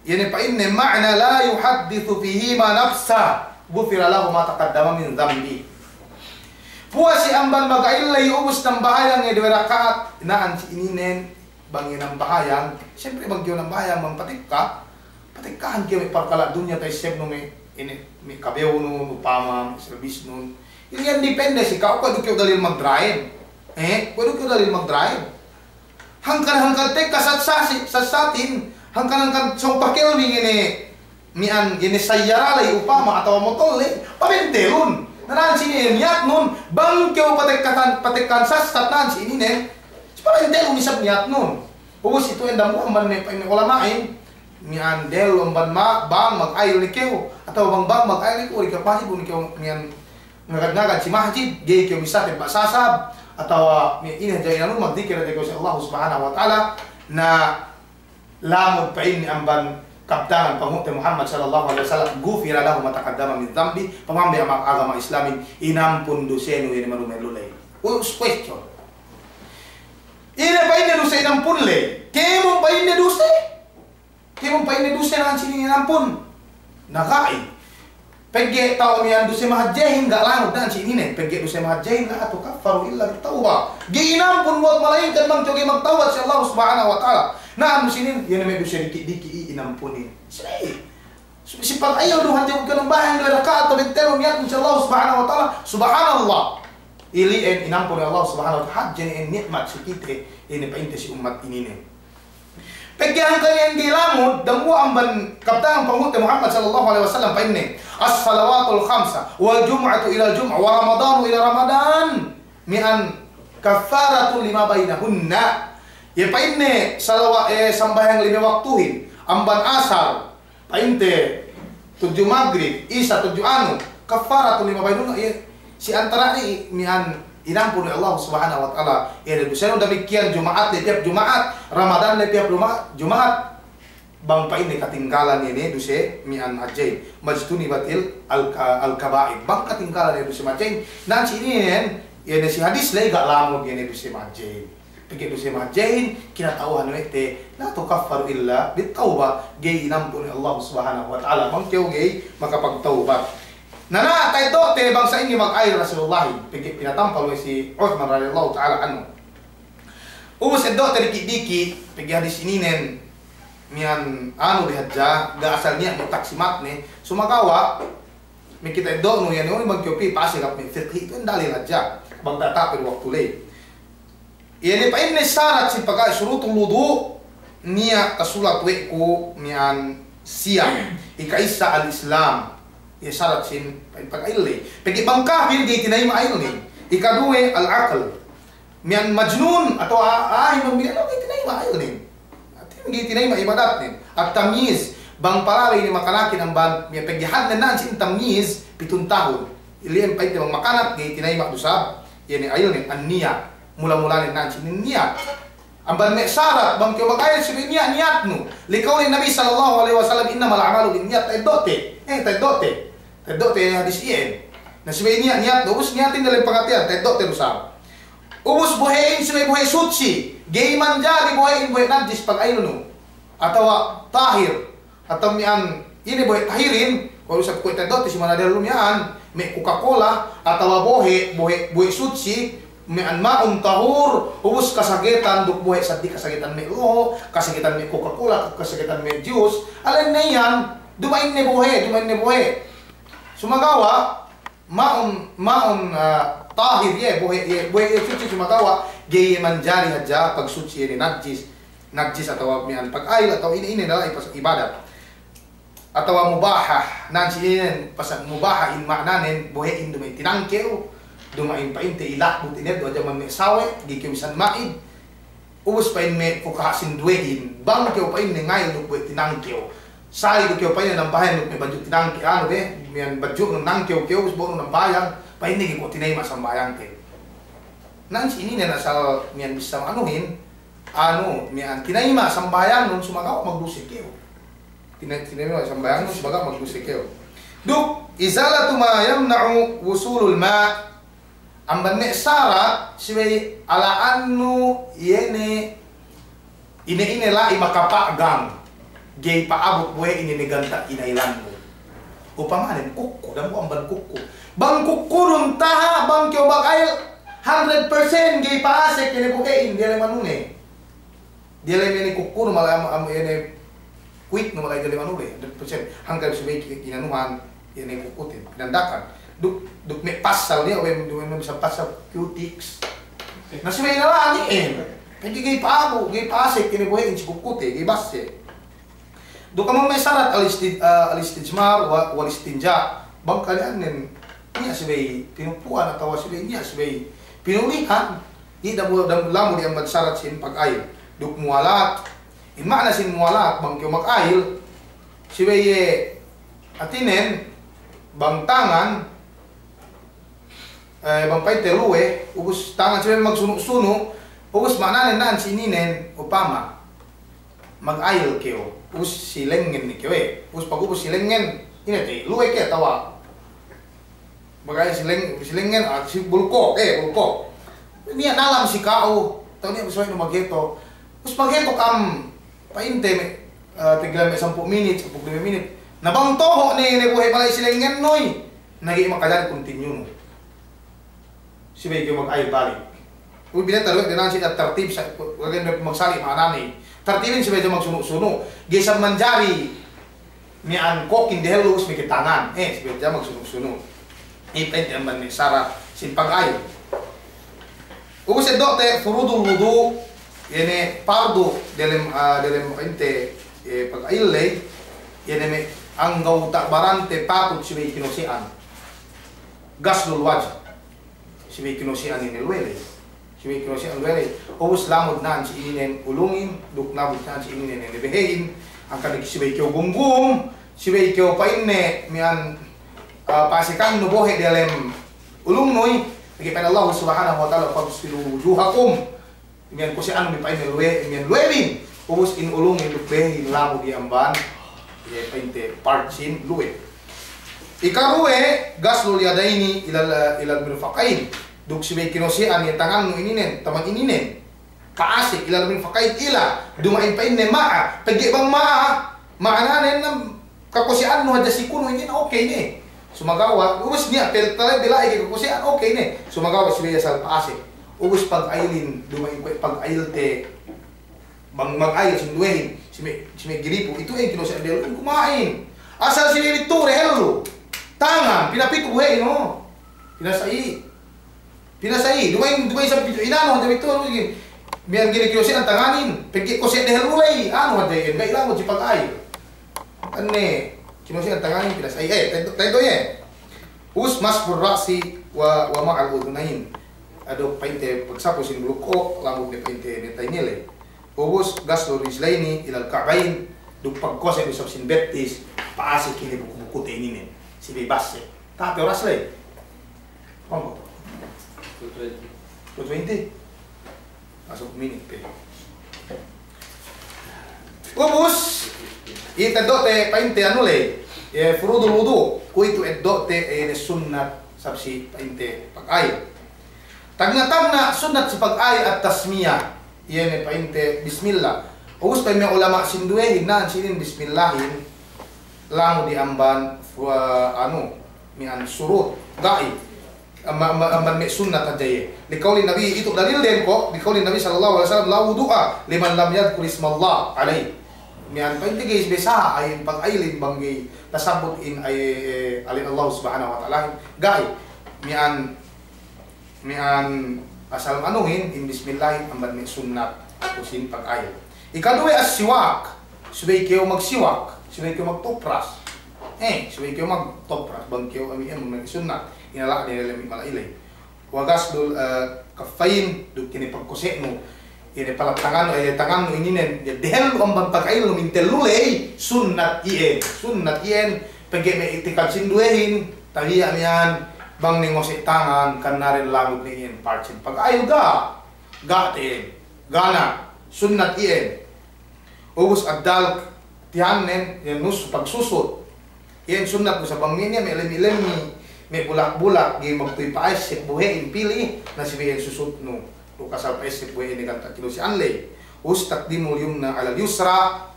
iye ne pa'inne ma'na la yuhaddithu fihima nafsahu, ghufira lahu ma taqaddama min dhanbi. Puwas si amban magayil ley ubus nambahayang iye duwe raka'at, na'an si ininen, bang iye nambahayang, siyempre bang kew nambahayang bang patekka, patekkahan kew me' parkala' dunya ta'essebnu me', ine, me' kabewnun, upama, me' serbisnun. Iliyan depende si ka'u, kuwe' du kew dalil magdrive. Eh, kuwe' du kew dalil magdrive. Hangkan-hangkan tekka sat-, sasi-, sassatin, hangkan-hangkan sōng pakelmi ngene, mi'an ngene sayyara ley upama atawa motol ley, pabentelun. Na na'an si ine niyatnun, bang kew patekkatan, patekkan sassat na'an si ininen, si pabentelun isab niyatnun. Ubus itu enda mu amban me' pa'in ulama'in, mi'an dellu amban ma-, bang magayil ne kew, atawa bang, bang magayil ne kew, di kew masjid, bu ne kew mi'an ngagad-ngagad si masjid, ga'i kew misate ba sasab, atawa mi-, ine hadja inanun, magdikir hadja kew si Allah Subhanahu wa Ta'ala, na lamud pa'inne amban kabtangan Panghu'te Muhammad sallallahu alaihi wasallam, ghufira lahu ma taqaddama min dhanbi, pamambe ama-, agama Islamin, inampun dusenu iye ne manu mellu ley. First question. Ine pa'inne duse inampun ley? Kēmon pa'inne duse? Kēmon pa'inne duse na'an si inin inampun? Na ga'i. Pegge' ta'u mi'an duse mahadjehin ga' lamud na'an si ininen. Pegge' duse mahadjehin la tukaffaru illa bit-tawbah. Ga'i inampun buwat malaingkan bang kew ga'i magtawbat si Allah Subhanahu wa Ta'ala. Na'an si inin, iye ne me' duse diki'-diki' i-, inampunin. Si, si pagayil du hadja bu kew nambahayang duwe raka'at, tabentelun niyatnun si Allah Subhanahu wa Ta'ala. Subhanallah. Ili'en inampun Allah Subhanahu wa Ta'ala. Hadje ne ni'mat si kite, ine pa'inte si ummat ininen. Pegge' hangkan iyan ga'i lamud, dambuwa' amban kabtangan Panghu'te Muhammad sallallahu alaihi wasallam pa'inne, "As-salawatul khamsa, wal jum'atu ilal jum'ah, wa ramadanu ila ramadan, mi'an kaffaratun lima bainahunna." Iye pa'inne salawa-, eh, sambahayang lime waktuhin, amban asar, pa'inte, tudju magrib, isa, tudju anu, kaffaratun lima bainahunna, iye, si antara' ne mi'an inampun we' Allah Subhanahu wa Ta'ala iye ne dusenu. Damikkiyan Juma'at ley tiyap Juma'at, Ramadan ley tiyap Juma-, Juma'at. Bang pa'inne katinggalan iye ne duse mi'an mahadjehin. Majtunibatil al-ka-, al-kaba'ir. Bang katinggalan iye duse mahadjehin. Na'an si ininen, iye ne si hadis ley ga' lamud iye ne duse mahadjehin. Pegge' duse mahadjehin, kinata'uhan we' te, la tukaffaru illa bit-tawbah, ga'i inampun we' Allah Subhanahu wa Ta'ala, bang kew ga'i makapagtawbat. Na, na, ta'eddo'te bang sa'ingge magayil Rasulullah, pegge' pinatampal we' si Uthman radiyallahu ta'ala anhu. Ubus eddo'te diki'-diki', pegge' hadis ininen, mi'an anu be hadja, ga' asal niya' me' taksimat ne, sumagawa', me' kite eddo'nu, iye ne, bang kew pī pa'ase gap me' fiqhi, itu dalil hadja, bang ta'atapir waktu ley. Iye ne pa'inne sarat sin pagayil, shurutul wudu', niya' tasulat we' ku mi'an siyam, ika'issa al-Islam. Iye sarat sin pagayil ley. Pegge' bang kafir ga'i tinayima' ayilnen. Ikaduwe al-aql. Mi'an majnun atawa a-, a'ahin bang bine' ga'i tinayima' ayilnen. Ga'i tinayima' ibadatnen. At-tamyiz, bang palabey ne makanakin amban, mi'an pegge' hadnen na'an sin tamyiz, pitun tahun. Ili'en pa'inte bang makanak ga'i tinayima' du isab, iye ne ayilnen, an-niyah. Mula-mulanen na'an sin niyat. Amban me' sarat, bang kew magayil subey niya' niyatnu. Liqawlin Nabi sallallahu alaihi wasallam, "Innamal a'malu binniyat," ta'eddo'te. Eh, ta'eddo'te. Ta'eddo'te hadis iyan. Na subey niya' niyatnu, ubus niyatin dalem pangateyan, ta'eddo'te du isab. Ubus bohe'in subey bohe' sutsi. Ga'i manjari bohe'in bohe' najis pagayilnu. Atawa tahir. Atawa mi'an ine bohe' tahirin, kuwe' du isab kuwe' ta'eddo'te si manadellu mi'an, me' Coca-Cola, atawa bohe', bohe', bohe' sutsi, mi'an ma'un tahur, ubus kasagetan, duk bohe' seddili kasagetan me' loho', kasagetan me' Coca-Cola, kasagetan me' juice, alen ne iyan, duma'in ne bohe', duma'in ne bohe'. Sumagawa', ma'un, ma'un, ah, tahir iye, bohe', iye, bohe' iye suci sumagawa', ga'i iye manjari hadja pagsuci iye ne najis, najis atawa miya'an pag'ayil atawa ine, ine ne la'i pasal ibadat. Atawa mubahah, nan si inin pasal mubahah in ma'nanen bohe'in duma'in tinangkew, duma'in pa'inte ila'but ine du hadja man me' sawe', ga'i kew bisan ma'id. Ubus pa'in me' fukaha' sinduwehin, bang kew pa'inne ngayil duk bohe' tinangkew. Sa'i du kew pa'inne nambahayang duk me' badju' tinangke-, anu be, miya'an badju'nun nangkew kew, ubus bo'nun nambahayang, pa'inne ga'i ko' tinayima' sambahayangte. Nan si ininen asal miya'an bissā anuhin, anu, miya'an tinayima' sambahayangnun sumagawa' magduse kew. Tina-, tinayima' sambahayangnun sumagawa' magduse kew. Duk, izalatu ma yamna'u wusulul ma'. Amban me' sarat, subey ala'annu iye ne ine-ine la'i makapa'gang, ga'i pa'abut bohe'in ine ganta' inayilannu. Upamanen kukku, dambuwa' amban kukku. Bang kukkunun taha', bang kew mag'ayil hundred percent ga'i pa'asek ine bohe'in diyalem anune. Diyalem ine kukkunu mala'i am-, am-, ine kuwitnu mala'i diyalem anu le, hundred percent. Hangkan subey ki-, kinanuhan, ine kukkutin, kinandakan. Duk, duk me' pasal niya', we', we' me' pasal Q-Tix. Na subey nala'an iyan. Pegge' ga'i pa'abu, ga'i pa'asek ine bohe'in si kukkute, ga'i basse. Duk amban me' sarat al-isti-, eh, al-istijmar wa, wal-istinja'. Bang kali'annen, niya' subey pinupu'an atawa subey, niya' subey pinulihan. Iye dambuwa', dambuwa' lamud iye amban sarat sin pag'ayil. Duk muwalat. In ma'na sin muwalat, bang kew mag'ayil, subey iye hātinen, bang tangan, eh, bang pa'inte luwe, ubus tangan subey magsunu'-sunu', ubus ma'nanen na'an si ininen, upama mag'ayil kew, ubus si lengngen ne kew, eh. Ubus pag'ubus si lengngen, ine te, luwe ke atawa Mag'ayil si leng-, si lengngen, ah, si bulko, eh, bulko. Niya' nalam si ka'u, atawa niya' subey nu magheto. Ubus magheto kam, pa'inte me', eh, tigla me' sampū' minit, sampū' lime minit. Na bang toho' ne, ne bohe' mala'i si lengngennu i. Na ga'i makajari kuntinyunu. Subey kew mag'ayil balik. Ubus bineta du we' de na'an si tartib sa-, bagian dari magsali' ma'anane. Tartibin subey hadja magsunu'-sunu'. Ga'i isab manjari miya'an kokin dehellu ubus meke tangan. Eh, subey hadja magsunu'-sunu'. Iye pa'inte amban me' sarat sin pag'ayil. Ubus eddo'te furudul wudu', iye ne pardu delem, ah, delem pa'inte, eh, pag'ayil ley, iye ne me' anggawta' barante patut subey kinose'an. Ghaslul wajh. Subey kinose'an ine luwe ley. Subey kinose'an luwe ley. Ubus lamud na'an si ininen ulungin, duk lamud na'an si ininen ine behe'in. Hangkan subey kew gumgum, subey kew pa'inne miya'an, ah, pa'asekannu bohe' diyalem ulungnu i. Pegge' pa'in Allah Subhanahu wa Ta'ala, "Faghsilu wujuhakum." Miya'an kose'annu bi pa'inne luwe, miya'an luwebin. Ubus in ulungin duk behe'in lamud iye amban, iye pa'inte part sin luwe. Ikaruwe, ghaslul yadayni ilal, ilal mirfaqayn. Duk subey kinose'an iye tangannu ininen, taman ininen. Pa'asek ilal mirfaqayn ila, duma'in pa'inne ma'a. Pegge' bang ma'a, ma'ananen nam kakose'annu hadja si kunu' inin, okey ne. Sumagawa', ubus niya' pe talabi la'i ke kakose'an, okey ne. Sumagawa' subey asal pa'asek. Ubus pag'ayilin, duma'in kuwe' pag'ayilte, bang mag'ayil sinduwehin, si me', si me' giripu, itu en kinose'an dehellu, kuma'in. Asal si me' bitu dehellu. Tangan, pinapitu bohe'in, o. Pinasa'i. Pinasa'i, duma'in, duma'in sampay inanu hadja bitu, anu, gini. Miya'an gini kinose'an tanganin, pegge' kose' dehellu ley, anu hadja iyan, ga'i lamud si pag'ayil. Ane, kinose'an tanganin, pinasa'i, eh, teddo', teddo' iye. Ubus mashu ra'si wa, wa ma'al udhunayn. Adu pa'inte pagsapu sin bulu ko', lamud ne pa'inte ne tayngele. Ubus ghaslu rijlayni ilal ka'bayn, duk pagkose' du isab sin bettis, pa'asek ine buku-bukute ininen, subey basse. Tape oras ley. Pa'ammu? Two twenty. Two twenty? Masuk minit pe. Ubus, iye teddo'te pa'inte anu ley, iye furudul wudu', kuwe'itu eddo'te, iye ne sunnat isab si pa'inte pag'ayil. Tagna'-tagna' sunnat si pag'ayil at-tasmiyah. Iye ne pa'inte bismillah. Ubus pa'in me' ulama' sinduwehin na'an si inin bismillahin, lamud iye amban, wa, anu, miya'an surut, ga'i. Amba-, amba-, amban me' sunnat hadja iye. Liqawlin Nabi, itu dalilden ko', liqawlin Nabi sallallahu alaihi wasallam, "La wudu'a liman lam yadhkur ismallah alaih." Miya'an pa'inte ga'i bisan, ay, pag'ayilin bang ga'i tasabut in ay, eh, alen Allah Subhanahu wa Ta'ala. Ga'i, miya'an, miya'an asal anuhin, in bismillahin, amban me' sunnat, ubus in pag'ayil. Ikaduwe as-siwak, subey kew magsiwak, subey kew magtupras. Eh, subey kew magtupras, bang kew ami em me' sunnat, inala' ne lemi mala'ilay. Wa ghaslul, eh, kaffayn, duk ine pagkose'nu, ine pala tangannu, eh, tangannu ininen, ya dehellu amban pag'ayilnu mintellu ley, sunnat iyan, sunnat iyan, pegge' me' itikad sinduwehin, tabiya' miya'an, bang ne ngose' tangan, kannaren lamud ne iyan part sin pag'ayil, ga', ga' te'ed, ga' ne, sunnat iyan. Ubus ad-dalk, tihannen, iyan nus-, pagsusut. Iyan sunnat, ubus bang me' niya' me' lemmi'-lemmi', me' bulak-bulak, ga'i magtuy pa'esseb buhe'in pili, na subey iyan susutnu. Duk asal pa'esseb buhe'in ganta' kinose'an ley. Ubus taqdimul yumna 'alal yusra,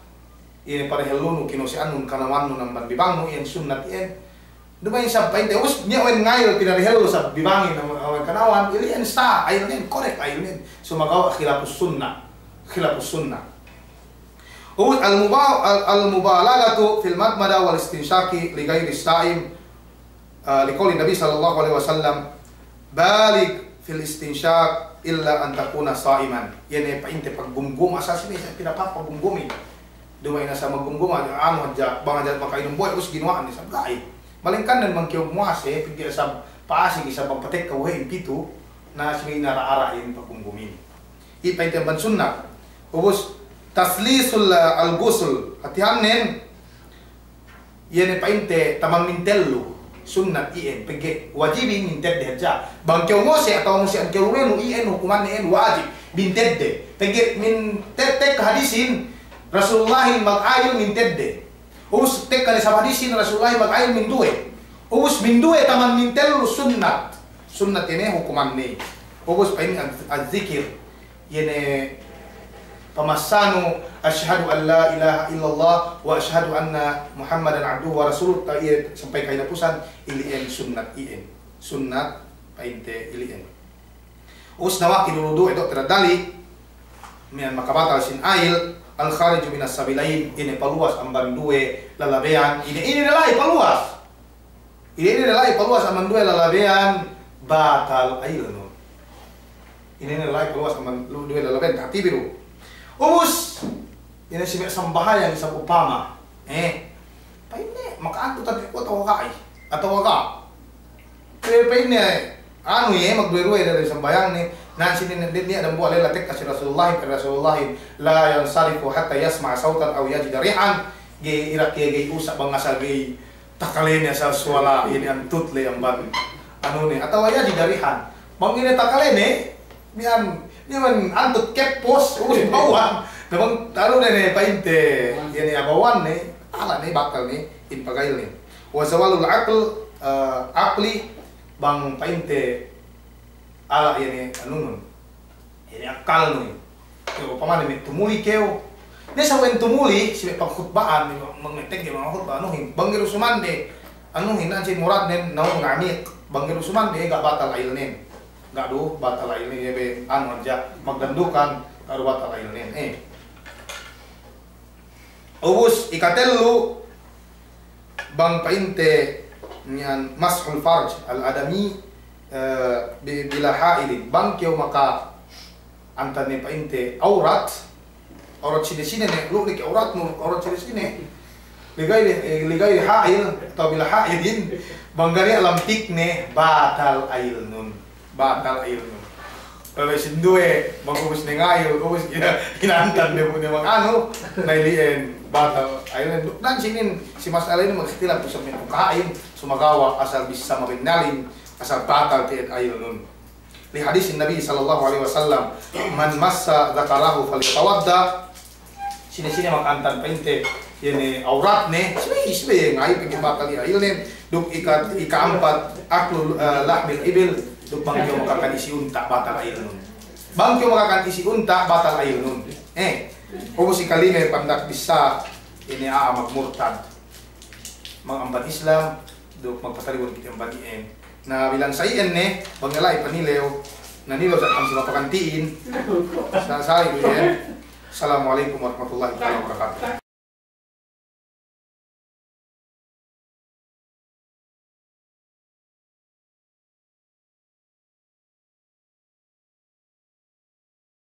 iyan padehellunu kinose'annun kanawannun amban bibangnu, iyan sunnat iyan. Duma'in isab pa'inte, ubus niya' we' ngayil pinadehellu isab bibangin amban, amban kanawan, ili'en sa, ayilnen, korek ayilnen. Sumagawa' khilafus sunnah. Khilafus sunnah. Ubus al-muba-, al-, al-mubalaghatu fil madmada wal istinshaqi li ghairis sa'im, eh, li qawlin Nabi sallallahu alaihi wasallam, "Baligh fil istinshaq illa an takuna sa'iman." Iye ne pa'inte paggumgum, asal sine sa pinapag-, paggumgumin. Duma'in asal maggumgum, anu hadja, bang hadja maka'inum bohe', ubus ginuwa'an isab, ga'i. Malengkan ne bang kew muwase, pegge' isab pa'asek isab bang patekka bohe'in pitu, na sine inara-ara in paggumgumin. Iye pa'inte amban sunnat. Ubus taslisul, eh, al-ghusl. Hātihannen, iye ne pa'inte taman mintellu. Sunnat iyan. Pegge' wajibin mintedde hadja. Bang kew ngose' atawa ngose'an kew luwenu, iyan hukumanne iyan wajib. Mintedde. Pegge' min te-, tekka hadisin Rasulullahin mag'ayil mintedde. Ubus tekka ne isab hadisin Rasulullahin mag'ayil minduwe. Ubus minduwe taman mintellu sunnat. Sunnat iye ne hukumanne. Ubus pa'inne az-, az-zikir. Iye ne pamassanu, "Ashhadu an la ilaha illallah wa ashhadu anna Muhammadan abduhu wa rasuluh," ta iye sampay kahinapusan, ili'en sunnat iyan. Sunnat pa'inte ili'en. Ubus nawaqidul wudu'a, dokter dali, miya'an makabatal sin ayil, al-khariju minas sabilain, ine paluwas amban duwe lalabeyan, ine, ine ne la'i paluwas. Ine, ine ne la'i paluwas amban duwe lalabeyan, batal ayilnun. Ine, ine ne la'i paluwas amban lu-, duwe lalabeyan, ta'tibiru. Ubus, ine si me' sambahayang isab upama. Eh, pa'inne, maka'antu tadi ku atawa ga'i, atawa ga'. Pe-, pa'inne, anu iye, magduwe-duwe dali sambahayangnen, na sine ne, ne, niya' dambuwa' lella tekka si Rasulullahin, pa'in Rasulullahin, "La yansarifu hatta yasma'a sawtan aw yajida rihan." Ga'i ira ke, ga'i usa' bang asal ga'i takalene asal suwala ine antut le amban anu ne. Atawa yajida rihan. Bang ine takalene, miya'an, miya'an antut kepos, ubus bawang. Na bang anu ne, ne, pa'inte, iye ne abawanne, ala' ne, batal ne, in pag'ayilne. Wa zawalul aql, eh, aqli, bang pa'inte, ala' iye ne anunun. Iye ne akkalnun. Kew upamane me' tumuli kew. Ne sa we' tumuli, si me' pagkhutba'an, me' me' tegge' mangkhutba' anuhin. Bang ga'i du sumande, anuhin, na si muradnen, nawmun amiq. Bang ga'i du sumande, ga' batal ayilnen. Ga' du batal ayilnen, iye be anu hadja, magdandukan, ga' du batal ayilnen. Eh. Ubus ikatellu, bang pa'inte niyan mashul farj al-adami, eh, bi-, bila ha'ilin. Bang kew maka'antan ne pa'inte awrat, awrat sine-sine ne, lu' ne ke awratnu, awrat sine-sine. Li ghairi, eh, li ghairi ha'il, atawa bila ha'ilin, bang ga' niya' lampikne, batal ayilnun. Batal ayilnun. Pegge' sinduwe, bang ubus ne ngayil, ubus ina-, inantan ne bu ne mag'anu, na ili'en batal ayilnun. Duk nan sinin, si mas'ala inin magkhtilaf du isab me' pukaha'in, sumagawa' asal bissā mabennalin, asal batal te'ed ayilnun. Li hadisin Nabi sallallahu alaihi wasallam, "Man massa dhakarahu falyatawadda'." Sine-sine maka'antan pa'inte, iye ne awratne, subey, subey ngayil pegge' batal iye ayilnen, duk ika-, ika'ampat, aklu, eh, lahmil ibil, duk bang kew makakan isi unta' batal ayilnun. Bang kew makakan isi unta' batal ayilnun. Eh, ubus ikalime pandak bissā, iye ne a'a magmurtad. Manga'ampat Islam, duk magpatalibun kite amban iyan. Na bilang sa iyan ne, bang la'i panilew, na nilew sa ka'am si mapakanti'in. Sa, sa iyan. Assalamu alaikum warahmatullahi ta'ala wabarakatuh.